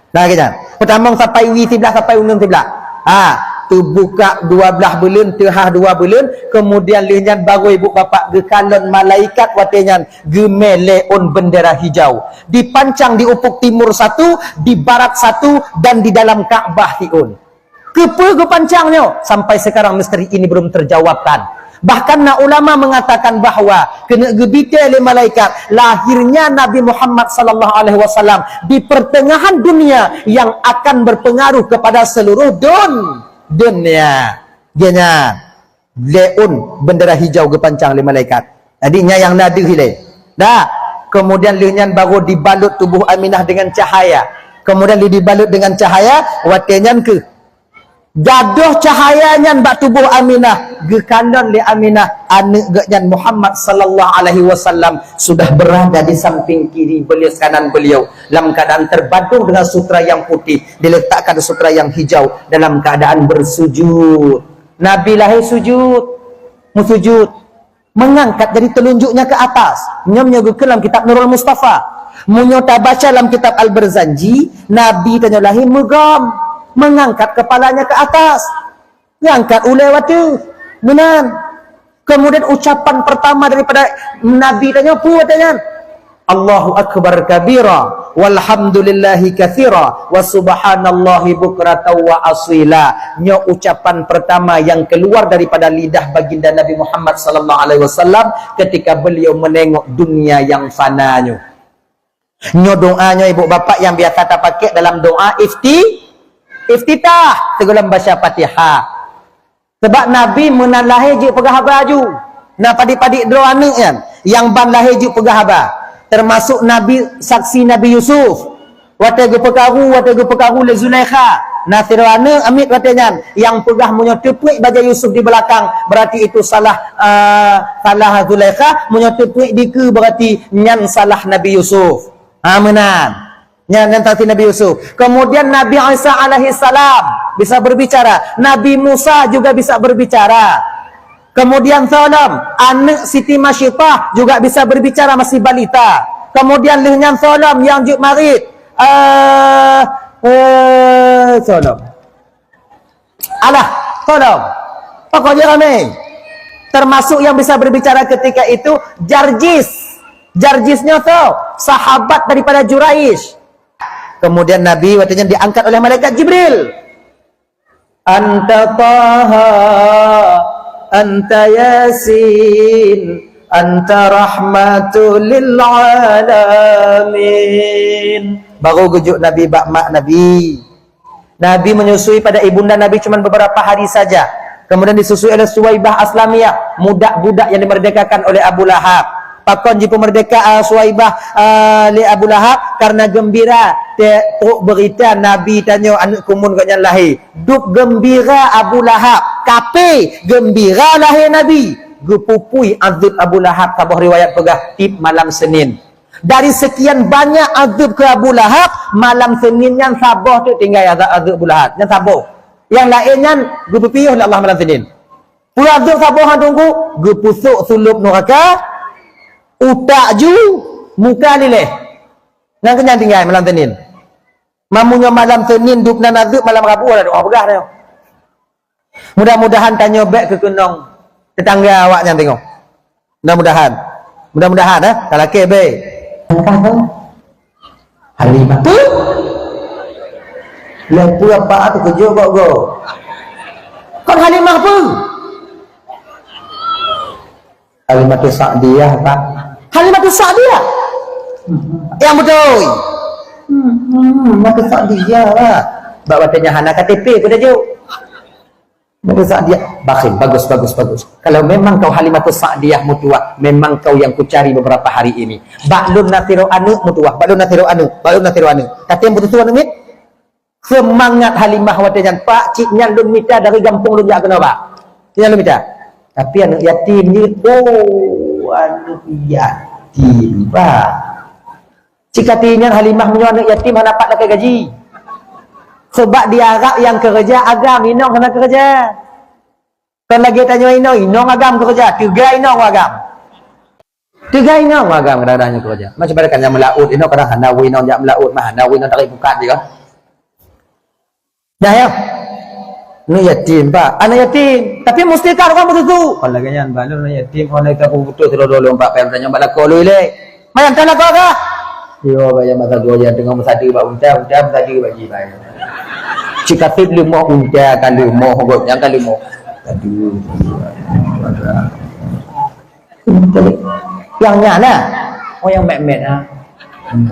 Nah, gitu. Peutamong sampai wie siblah, sampai uneun siblah. Ha, teubuka dua blah buleuen, teuhah dua buleuen, kemudian lheueh nyan baru ibu bapak geukalon malaikat watée nyan geumé lé ôn bendera hijau. Dipancang di ufuk timur satu, di barat satu, dan di dalam Ka'bah siôn. Keupeue geupancang nyoe? Sampai sekarang misteri ini belum terjawabkan. Bahkan na ulama mengatakan bahwa keuneuk geubitée lé malaikat lahirnya Nabi Muhammad sallallahu alaihi wasallam di pertengahan dunia yang akan berpengaruh kepada seluruh dun-, dunia. Geuhnyan. Lé ôn bendera hijau geupancang lé malaikat. Jadi nyan nyang na deuh ilée. Dah. Kemudian lheueh nyan baru dibalut tubuh Aminah dengan cahaya. Kemudian lheueh dibalut dengan cahaya, watée nyan keuh gadôh cahaya nyan bak tuboh Aminah, geukalon lé Aminah aneuëk geuh nyan Muhammad sallallahu alaihi wasallam sudah berada di samping kiri beliau, kanan beliau, dalam keadaan terbadung dengan sutra yang putih, diletakkan sutra yang hijau dalam keadaan bersujud. Nabi lahé sujud, meusujud, meungangkat jari telunjuknya ke atas. Nyoe, nyoe geukheun lam kitab Nurul Mustafa. Meunyoe tabaca lam kitab Al-Barzanji, Nabi tanyoe lahé meugom, meungangkat kepalanya ke atas. Ngangkat ulée watée. Meunan. Kemudian ucapan pertama daripada Nabi tanyoe peue watée nyan? Allahu akbar kabira, walhamdulillahi katsira, wa subhanallahi bukratan wa asila. Nyoe ucapan pertama yang keluar daripada lidah baginda Nabi Muhammad sallallahu alaihi wasallam ketika beliau menengok dunia yang fana nyoe. Nyoe doa nyoe ibu bapak yang biasa tapakai dalam doa ifti-, iftitah sigohlom baca Fatihah. Sabab Nabi meunan lahé jeuet peugah haba aju. Na padit-padit droe aneuëk nyan, nyang ban lahé jeuet peugah haba. Teumasuk Nabi, saksi Nabi Yusuf. Watée geupeukaru, watée geupeukaru lé Zulaikha. Na sidroe aneuk amit watée nyan, nyang peugah meunyoe teupuek bajée Yusuf di beulakang, berarti itu salah, eh, salah Zulaikha, meunyoe teupuek dikeue, berarti nyan salah Nabi Yusuf. Ha, meunan. Nyan, nyan saksi Nabi Yusuf. Kemudian Nabi Isa alaihissalam bisa berbicara. Nabi Musa juga bisa berbicara. Kemudian soe lom, aneuk Siti Masyitah juga bisa berbicara, masih balita. Kemudian lheueh nyan soe lom nyang jeuet marit, eh, eh, soe lom. Alah, soe lom. Pokoknya ramai. Termasuk yang bisa berbicara ketika itu Jarjis. Jarjis nyoe soe? Sahabat daripada Juraij. Kemudian Nabi waktu nyan diangkat oleh malaikat Jibril. Anta Taha, anta Yasin, anta rahmatul lil alamin. Baru geujok Nabi bak mak Nabi. Nabi menyusui pada ibunda Nabi cuma beberapa hari saja. Kemudian disusui oleh Suwaibah Aslamiyah, budak-budak yang dimerdekakan oleh Abu Lahab. Pakon jipeumeurdeka, ah, Suwaibah, ah, lé Abu Lahab? Karena gembira, te-, trok beurita Nabi tanyoe aneuk kumun gobnyan lahé. Dub gembira Abu Lahab, kape gembira lahé Nabi. Geupupui azeueb Abu Lahab, saboh riwayat peugah tieb malam Senin. Dari sekian banyak azeueb keu Abu Lahab, malam Senin nyan saboh teuk tinggai azeueb, azeueb Abu Lahab. Nyan saboh. Nyang laén nyan geupeupiôh lé Allah malam Senin. Peue azeueb saboh han teungku, geupusok sulôb nuraka, utak ju, muka liléh. Nyan keuh nyang tinggai malam Senin. Meunyoe malam Senin dub nan azeueb, malam Rabu ada doa peugah dah. Mudah-mudahan tanyoe bék keukeunong tetangga awak nyan tengok. Mudah-mudahan. Mudah-mudahan, eh, ka lakée bék. Langkah tu. Halimah. Peue? Lé peue apa aku kujok kok go? Kon Halimah peue? Halimatus Sa'diyah, Pak. Halimatus Sa'diyah? Yang betul. Hmm, hmm, Halimatus Sa'diyah, Pak. Bak watée nyan hana K T P keu tajok. Halimatus Sa'diyah. Bakhil, bagus, bagus, bagus. Kalau memang kau Halimatus Sa'diyah meutuwah, memang kau yang kucari beberapa hari ini. Bak lôn na sidroe aneuk meutuwah, bak lôn na sidroe aneuk, bak lôn na sidroe aneuk. Tapi yang betul aneuk mit? Seumangat Halimah watée nyan, "Pak, cit nyan lôn mita dari gampông lôn jak keunoe, Pak." Nyan lôn mita. Tapi aneuk yatim nyoe, oh, aneuk yatim, Pak. Cit ka nyan Halimah meunyoe aneuk yatim hana pat lakée gaji. Sebab di Arab nyang keureuja agam, inong hana keureuja. Kon lagée tanyoe inong, inong agam keureuja, teuga inong agam. Teuga inong agam kadang-kadang nyoe keureuja. Macam mana kan nyang meulaôt, inong kadang hana wui inong jak meulaôt, mah hana wui inong tarék pukat je kan. Dah ya. Aneuk yatim, Pak. Aneuk yatim. Tapi mesti ka ureueng beususu. Kon lagée nyan, Pak, aneuk yatim, aneuk ka putus sidroe-droe lom, Pak, payah tanyong bak lakoe lui lé. Mayan tan lakoe kah? Yo, Pak, nyang masa dua jam teungoh meusadeue bak unta, unta meusadeue bak jih, Pak. Cit ka pih leumoh unta, ka leumoh, gobnyan ka leumoh. Aduh. Nyang nyan na. Oh, nyang mét-mét, ha. Hmm.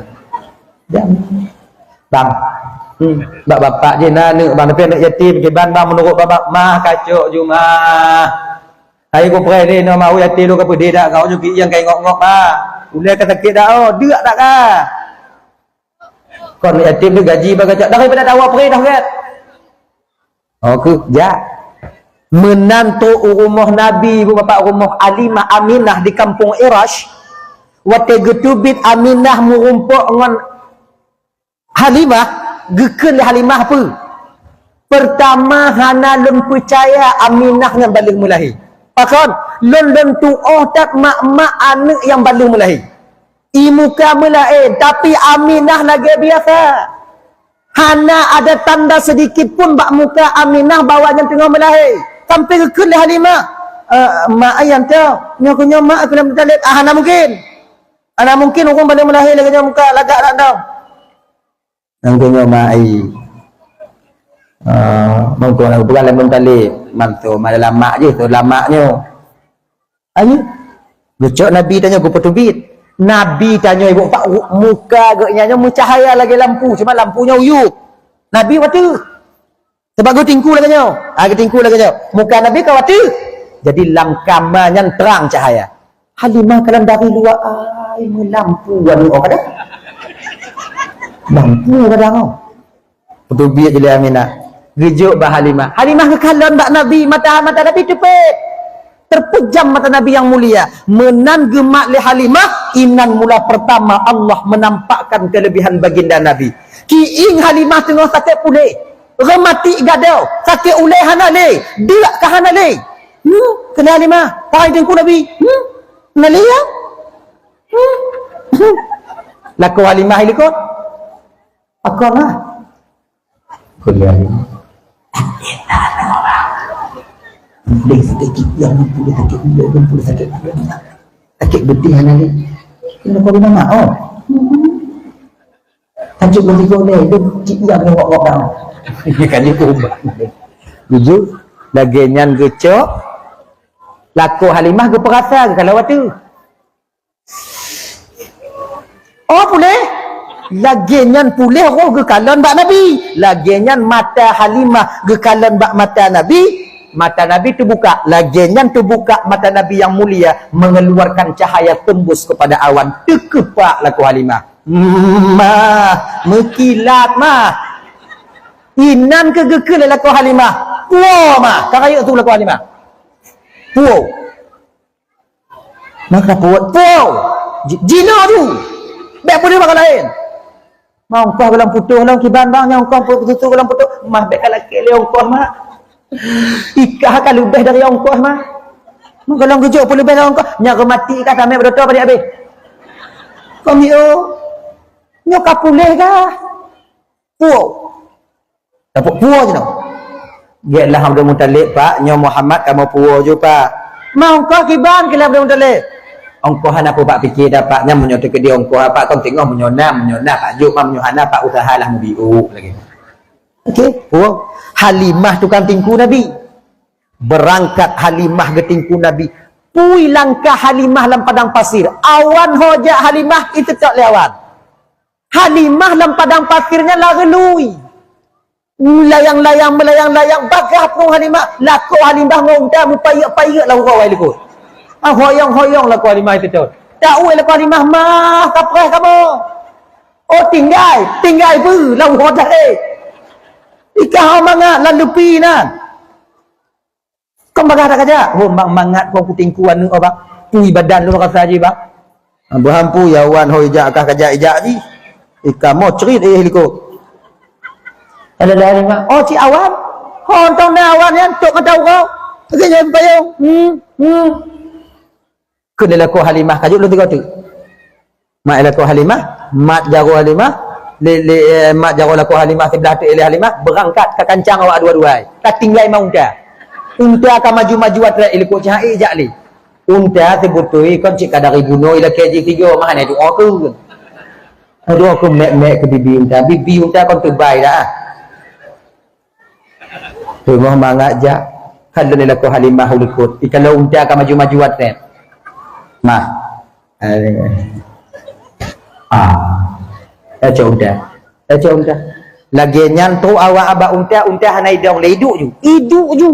Bang. Hmm. Bak bapak jih na aneuk, Bang, tapi aneuk yatim kiban, Bang, meunurot Bang, Bang, mah kacok jumah. Hai ku preh lé, na mau yatim lu ka peudeh dak kau nyoe ki yang kai ngok-ngok, Bang. Ulée ka sakét dak, oh, deuk dak ka. Kon yatim tu gaji bak kacok, daripada tawa preh dah, Bang. Oh, keu, jak. Meunan trok u rumoh Nabi, bu bapak rumoh Halimah Aminah di kampung Irash. Watée geuteubiet Aminah meurumpok ngon Halimah, geukheun lé Halimah peue? Peurtama hana lôn peucaya Aminah nyang ban lheueh meulahé. Pakon? Lôn, lôn tuoh that mak-mak aneuk nyang ban lheueh meulahé. I muka meulaén, tapi Aminah lagée biasa. Hana ada tanda sedikit pun bak muka Aminah bahwa nyan teungoh meulahé. Sampai geukheun lé Halimah, "Eh, mak ayah tu, nyoe keu nyoe mak keu Abdul Muthalib." Ah, hana mungkin. Hana mungkin ureueng ban lheueh meulahé lagée nyoe muka lagak dak dong. Nang keu nyoe mak ai. Ah, mungkin aku peugah lé Abdul Muthalib, mantu, malah lamak jih tu, lamak nyoe. Ayo. Geucok Nabi tanyoe geupeuteubiet. Nabi tanyoe ibu pak ru-, muka geuh nyan nyoe meucahaya lagée lampu, cuma lampu nyoe uyueb. Nabi wateuh. Sebab geutingku lagée nyoe. Ha, geutingku lagée nyoe. Muka Nabi ka wateuh. Jadi lam kama nyan terang cahaya. Halimah kalam dari luwa ai meulampu anu oh kada. Lampu kadang oh. Peuteubiet jih lé Aminah. Geujok bak Halimah. Halimah geukalon bak Nabi, mata, mata Nabi teupet. Terpejam mata Nabi yang mulia. Meunan geumat lé Halimah, inan mula pertama Allah menampakkan kelebihan baginda Nabi. Kiéng Halimah teungoh sakét puléh. Reumatik gadôh, sakét ulèe hana lé, deuk ka hana lé. Hmm, kheun Halimah, ka hai teungku Nabi. Hmm, hana lé ya? Hmm. Lakoe Halimah i likot. Pakon lah. Kuliah ni. Boleh sakit gigi, yang ni boleh sakit mulut, pun boleh sakit mulut. Sakit beutih hana ni. Kena kau rumah mak, oh. Tajuk lagi kau ni, dia cik dia punya wak-wak dah. Ini kan dia ubah. Jujur, lagèe nyan geucok, lakoe Halimah geupeurasa geukalon watèe. Oh, puléh. Lagèe nyan puléh roh geukalon bak Nabi. Lagèe nyan mata Halimah geukalon bak mata Nabi. Mata Nabi teubuka. Lagèe nyan teubuka mata Nabi yang mulia, mengeluarkan cahaya tembus kepada awan. Teukeupak lakoe Halimah. Mah, meukilat mah. Inan keu geukheun lé lakoe Halimah. Puwoe mah. Ka rayeuk tu lakoe Halimah. Puwoe. Maka puwoe, puwoe. Ji-, jinoe ju. Bèk peudeuh bak laén. Ma ongkoh gohlom putôh lom kiban bang, nyoe ongkoh putôh gohlom putôh. Mah bèk ka lakèe lé ongkoh, mak. Ikah ka leubeh dari ongkoh, mah. Mah gohlom geujok peuleubeh dari ongkoh. Nyan reumatik ikah tamè beudoto padit abéh. Kami, oh. Nyoe ka puléh kah? Puwoe. Tapeupuwoe jinoe. Gèt lah Abdul Muthalib, Pak, nyoe Muhammad kamoe puwoe ju, Pak. Ma ongkoh kiban keu lé Abdul Muthalib. Ongkoh hana peue bak pike dah, Pak. Nyan meunyoe teukeudi ongkoh, Pak, kon teungoh meunyoe na, meunyoe na, Pak, jok, ma meunyoe hana, Pak, usaha lah meubiôk lagèe nyan. Oke, puwoe. Halimah tukang tingku Nabi. Beurangkat Halimah geutingku Nabi. Pui langkah Halimah lam padang pasir. Awan ho jak Halimah, iteutok lé awan. Halimah lam padang pasir nyan lagèe lui. Meulayang-layang, meulayang-layang, bagaih apui Halimah, lakoe Halimah ngon unta meupayeuek-payeuek lam uroe likot. Ah, hoyong-hoyong lakoe Halimah itu tu. Tahu lakoe Halimah mah kapreh kamoe. Oh, tinggai, tinggai beu lam uroe dah, eh. Ikah mangat lam lupi nan. Kon bagah dak kajak? Oh, bang mangat kon kutingku aneuk, oh, bang. Pui badan lôn rasa jih, bang. Ah, beuhampu ya wan ho ijak kah kajak ijak jih. Ikamoe cerit eh liko. Ada dari mak. Oh, cik awan. Ho tong na awan nyan tok mata uroe. Lagi nyan payung. Hmm, hmm. Keu lé lakoe Halimah kajut lôn tiga teuk. Mat lakoe Halimah, mat jaroe Halimah, lé, lé, eh, mat jaroe lakoe Halimah siblah teuk ilèe Halimah, beurangkat ka kancang awak dua-dua. Ka tinggai ma unta. Unta ka maju-maju atra ilèe kok cahai jak lé. Unta seubeutôi kon cit ka dari bunoe ilakèe jih tiga mah hana doa keu. Doa keu mek-mek keu bibi unta. Bibi unta kon teubai dah. Teungoh mangat jak, ka lheueh lakoe Halimah u likot. Ikalon unta ka maju-maju watèe. Mah. Ah. Tacok unta. Tacok unta. Lagèe nyan trok awak bak unta, unta hana idong lé, iduek ju. Iduek ju.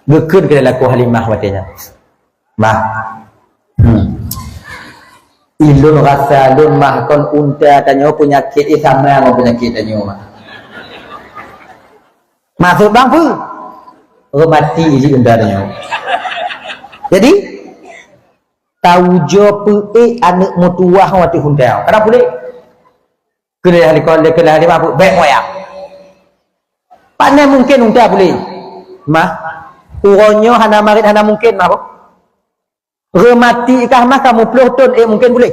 Geukheun keu lakoe Halimah watèe nyan. Mah. Hmm. Ilôn rasa lôn mah kon unta tanyoe peunyakét, eh, sama ngon peunyakét tanyoe mah. Maksud bang peue? Reumati jih unta tanyoe. Jadi, taujoe peuék aneuk meutuwah ngon ateueh unta. Kadang puléh. Keu lheueh likot, keu lheueh Halimah, bèk moyang. Pane mungken unta puléh. Mah, uroe nyoe hana marit, hana mungken, mah, boh. Reumati kah mah ka muplôh thôn, eh, mungken puléh.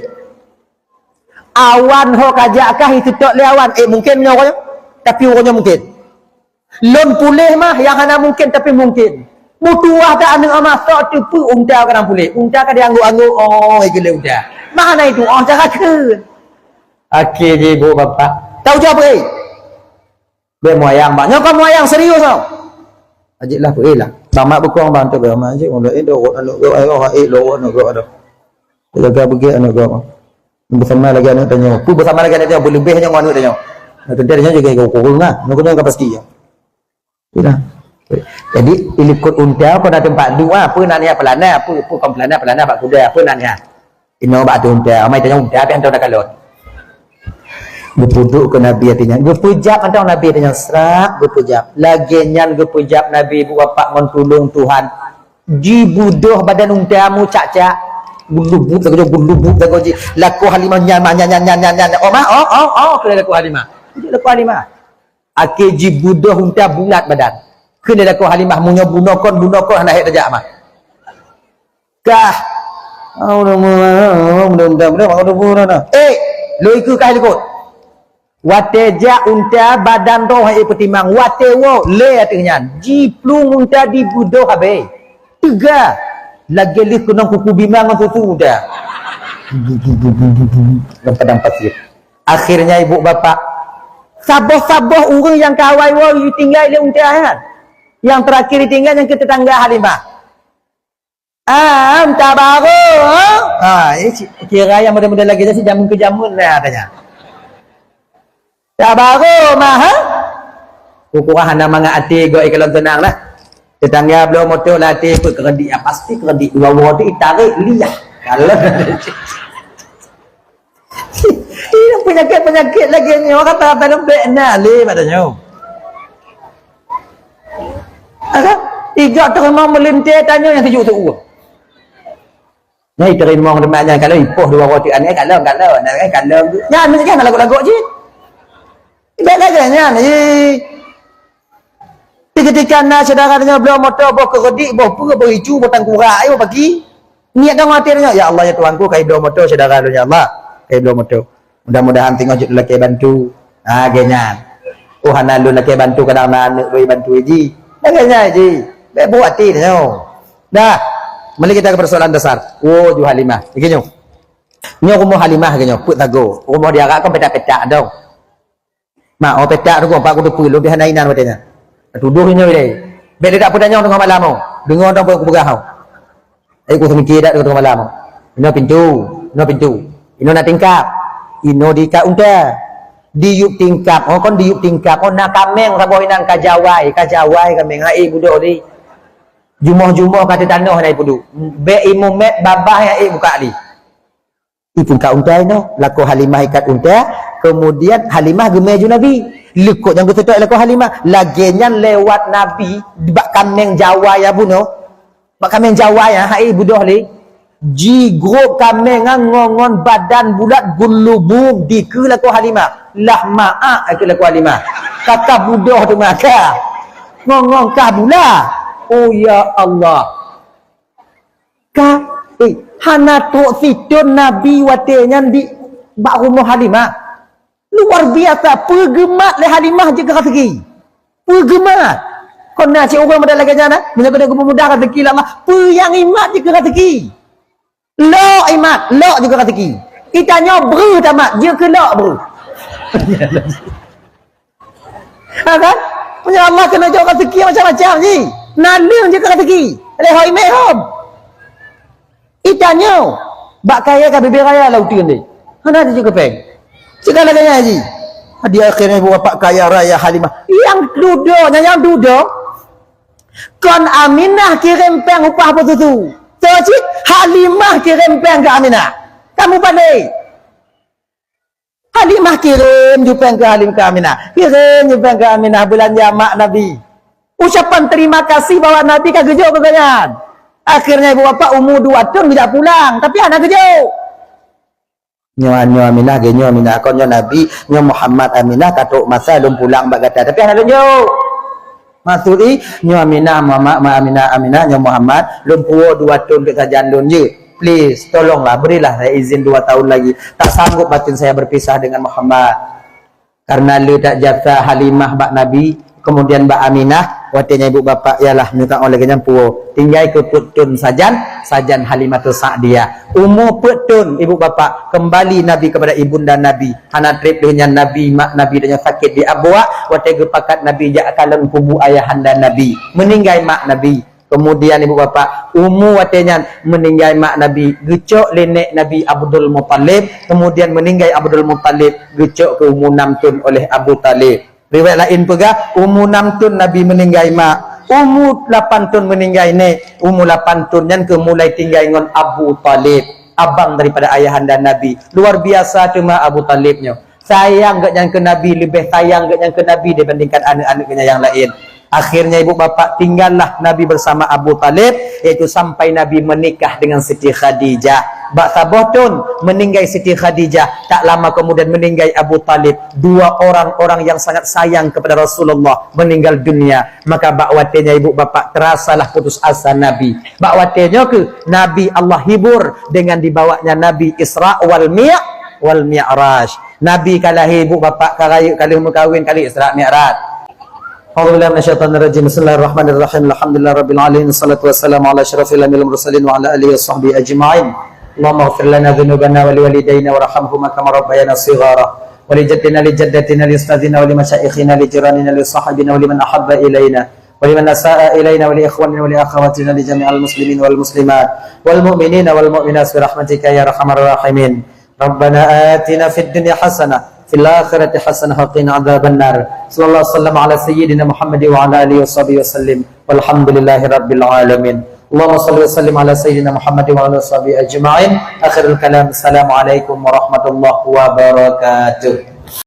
Awan ho kajak kah iteutok lé awan, eh, mungken nyoe uroe nyoe. Tapi uroe nyoe mungken. Lôn puléh mah nyang hana mungken, tapi mungken. Meutuwah that aneuk ama sok teupeu unta kadang puléh. Unta ka diangguk-angguk, oh, eh, geulé unta. Mah hana itu, oh, cara kheun. Akhé jih ibu bapak. Taujoe peuék. Bèk moyang, bang. Nyoe kon moyang serius tau. Ajiklah peuék lah. Bang mak beukong bang tu bang. Ajik mula eh dorot aneuk geuh, eh, oh, eh, dorot aneuk geuh dah. Jaga beugèt aneuk geuh, bang. Beusama lagèe aneuk tanyoe. Peue beusama lagèe aneuk tanyoe, beuleubeh nyoe ngon aneuk tanyoe. Aneuk tanyoe nyoe jaga geuh kureueng ah. Nyoe nyoe ka pasti ya. Sudah. Jadi, ilikot unta kon na teumpat duek, peue nan ya pelana, peue, peue kon pelana, pelana bak kuda, peue nan ya. Inoe bak ateueh unta, amai tanyong unta, tapi hantom takalon. Geupeuduek keu Nabi ateueh nyan. Geupeujab mantong Nabi ateueh nyan, srak geupeujab. Lagée nyan geupeujab Nabi, ibu bapak, ngon tulông Tuhan. Jibeudôh badan unta meucak-cak. Geulubuk sagoe, geulubuk sagoe jih. Lakoe Halimah nyan, nyan, nyan. Oh, ma, oh, oh, oh, kheun lakoe Halimah. Kheun lakoe Halimah. Akhé jibeudôh unta bulat badan. Kheun lakoe Halimah, meunyoe bunoe kon, bunoe kon hana hék tajak mah. Kah. Eh, lôn ikeu kah likot. Watée jak unta badan droe hana peutimang, watée woe lé ateueh nyan, jiplueng unta jibeudôh habéh. Teuga, lagée lheueh keunong kuku bima ngon susu unta. Lam padang pasir. Akhirnya ibu bapak, saboh-saboh ureuëng nyang ka awai woe jitinggai lé unta nyan. Nyang terakhir jitinggai nyang keu tetangga Halimah. Am, tabarô, ha? Ha, eh, ci-, kira nyang model-model lagée nyan si jameun keu jameun lah katanya. Tabarô mah, ha? Ukurah hana mangat até goe ikalon seunang lah. Tetangga bloe moto lah até peuet keuredik, ah, pasti keuredik dua woe tu itarek liah. Kalau Ini penyakit-penyakit lagée nyoe rata-rata leumbek na lé pada nyoe. Ada? Igak teurimong meulintée tanyoe nyang tujoh teu. Nah, teurimong teuma nyan kalau ipoh dua roti aneh kalau kalau nah kalau nyan mesti kan lagu-lagu je. Ibak lagée nyan, eh. Di ketika na syedara tanyoe bloe moto, boh keuredik, boh peue, boh icu, boh tangkurak, ayo pagi. Niat dong até tanyoe, "Ya Allah, ya Tuhanku, kai bloe moto syedara lôn, ya Allah. Kai bloe moto. Mudah-mudahan singoh jeuet lôn lakée bantu." Ha, lagée nyan. Oh, hana lôn lakée bantu, kadang na aneuëk lôn bantu ji. Lagée nyan ji. Bék buet até tanyoe. Dah. Mari kita ke persoalan dasar. Oh, ju Halimah. Lagi nyoe. Nyoe rumoh Halimah lagi nyoe, peuet sagoe. Rumoh di Arab kan petak-petak dong. Mak, oh, petak tu, Pak, ku teupeu, lôn pih hana inan watée nyan. Tudoh nyoe ilée. Bék lé dak peutanyong teungoh malam, oh. Deungoe dong peue kupeugah, oh. Ai ku seumiké dak teungoh malam, oh. Inoe pintu, inoe pintu. Inoe na tingkap. Inoe diikat unta. Diyueb tingkap, oh, kon diyueb tingkap, oh, na kaméng saboh inan ka jawai, ka jawai kaméng, hai budoh di. Jumoh-jumoh ka teutanoh na ipudu. Bék imeumét babah nyang ék buka li. Itingkat unta inoe, lakoe Halimah ikat unta, kemudian Halimah geumé ju Nabi. Likot nyang geuseutôt lakoe Halimah, lagée nyan lewat Nabi bak kaméng jawai ya bunoe. Bak kaméng jawai ya, hai budoh lé. Jigrob kaméng ngon, ngon badan bulat geulubuk dikeue lakoe Halimah. Lah maak keu lakoe Halimah. Kakah budoh teuma ka. Ngon-ngon kah bula. Oh ya Allah. Ka, eh, hana trok sithon Nabi watée nyan di bak rumoh Halimah. Luar biasa, peugeumat lé Halimah jeuet keu raseuki. Peugeumat. Kon na cit ureuëng model lagée nyan, eh? Meunyoe keuneuk geumudah raseuki lé Allah, peue nyang imat jeuet keu raseuki. Lok imat, lok jeuet keu raseuki. Itanyoe breuh tamat, jeuet keu lok breuh. Ha kan? Meunyoe Allah keuneuk jok raseuki macam-macam ji. Naleueng jeuet keu raseuki. Lé hoi meh hom. Itanyoe bak kayée ka bibée raya lam uteuen deh. Hana jijok keu péng. Segala gaya ji. Di akhirnya ibu bapak kaya raya Halimah. Nyang dudoe, nyang, nyang dudoe. Kon Aminah kirém péng upah peususu. Teuh cit Halimah kirém péng keu Aminah. Kamu pandai. Halimah kirém ju péng keu Halim keu Aminah. Kirém ju péng keu Aminah beulanja mak Nabi. Ucapan terima kasih bahwa Nabi ka geujok keu gobnyan. Akhirnya ibu bapak umu dua thon geujak pulang, tapi hana geujok. Nyoe, nyoe Aminah, ge nyoe Aminah, kon nyoe Nabi, nyoe Muhammad Aminah, ka trok masa lôn pulang bak gata, tapi hana lôn jok. Maksud i, nyoe Aminah, Muhammad, ma Aminah, Aminah, nyoe Muhammad, lôn puwoe dua thon keu sajan lôn je. Please, tolonglah, berilah saya izin dua tahun lagi. Tak sanggup batin saya berpisah dengan Muhammad. Karena le that jasa Halimah bak Nabi, kemudian bak Aminah, watée nyan ibu bapak ialah minta oleh nyan puwoe. Tinggai keu peuet thon sajan, sajan Halimatus Sa'diyah. Umu peuet thon ibu bapak, kembali Nabi kepada ibunda Nabi. Hana treb lheueh nyan Nabi, mak Nabi dan nyang sakét di Abwa, watée geupakat Nabi jak kalon kubu ayahanda Nabi. Meninggai mak Nabi. Kemudian ibu bapak, umu watée nyan meninggai mak Nabi, geucok lé nék Nabi Abdul Muttalib, kemudian meninggai Abdul Muttalib, geucok keu umu enam thon oleh Abu Talib. Riwayat laén peugah, umu enam thon Nabi meninggai mak, umu lapan thon meninggai nék, umu lapan thon nyan keu mulai tinggai ngon Abu Talib, abang daripada ayahanda Nabi. Luar biasa teuma Abu Talib nyoe. Sayang geuhnyan keu Nabi, leubeh sayang geuhnyan keu Nabi dibandingkan aneuk-aneuk geuhnyan nyang laén. Akhirnya ibu bapak tinggallah Nabi bersama Abu Thalib, yaitu sampai Nabi menikah dengan Siti Khadijah. Bak saboh thon meninggai Siti Khadijah, tak lama kemudian meninggai Abu Thalib. Dua orang-orang yang sangat sayang kepada Rasulullah meninggal dunia. Maka bak watée nyan ibu bapak terasalah putus asa Nabi. Bak watée nyoe keuh Nabi Allah hibur dengan dibawanya Nabi Isra wal Mi-, wal Mi'raj. Nabi ka lahé ibu bapak ka rayeuk ka lheueh meukawen ka lheueh Isra Mi'raj. أعوذ بالله من الشيطان الرجيم. بسم الله الرحمن الرحيم. الحمد لله رب العالمين. الصلاة والسلام على أشرف الأنبياء والمرسلين وعلى آله وصحبه أجمعين. اللهم اغفر لنا ذنوبنا ولوالدينا وارحمهما كما ربيانا صغارا. ولجدنا لجدتنا لأستاذنا ولمشايخنا لجيراننا لصاحبنا ولمن أحب إلينا ولمن أساء إلينا ولإخواننا ولأخواتنا لجميع المسلمين والمسلمات والمؤمنين والمؤمنات برحمتك يا أرحم الراحمين. ربنا آتنا في الدنيا حسنة في الآخرة حسنة وقنا عذاب النار. صلى الله وسلم على سيدنا محمد وعلى آله وصحبه وسلم. والحمد لله رب العالمين. اللهم صل وسلم على سيدنا محمد وعلى آله وصحبه أجمعين. آخر الكلام. السلام عليكم ورحمة الله وبركاته.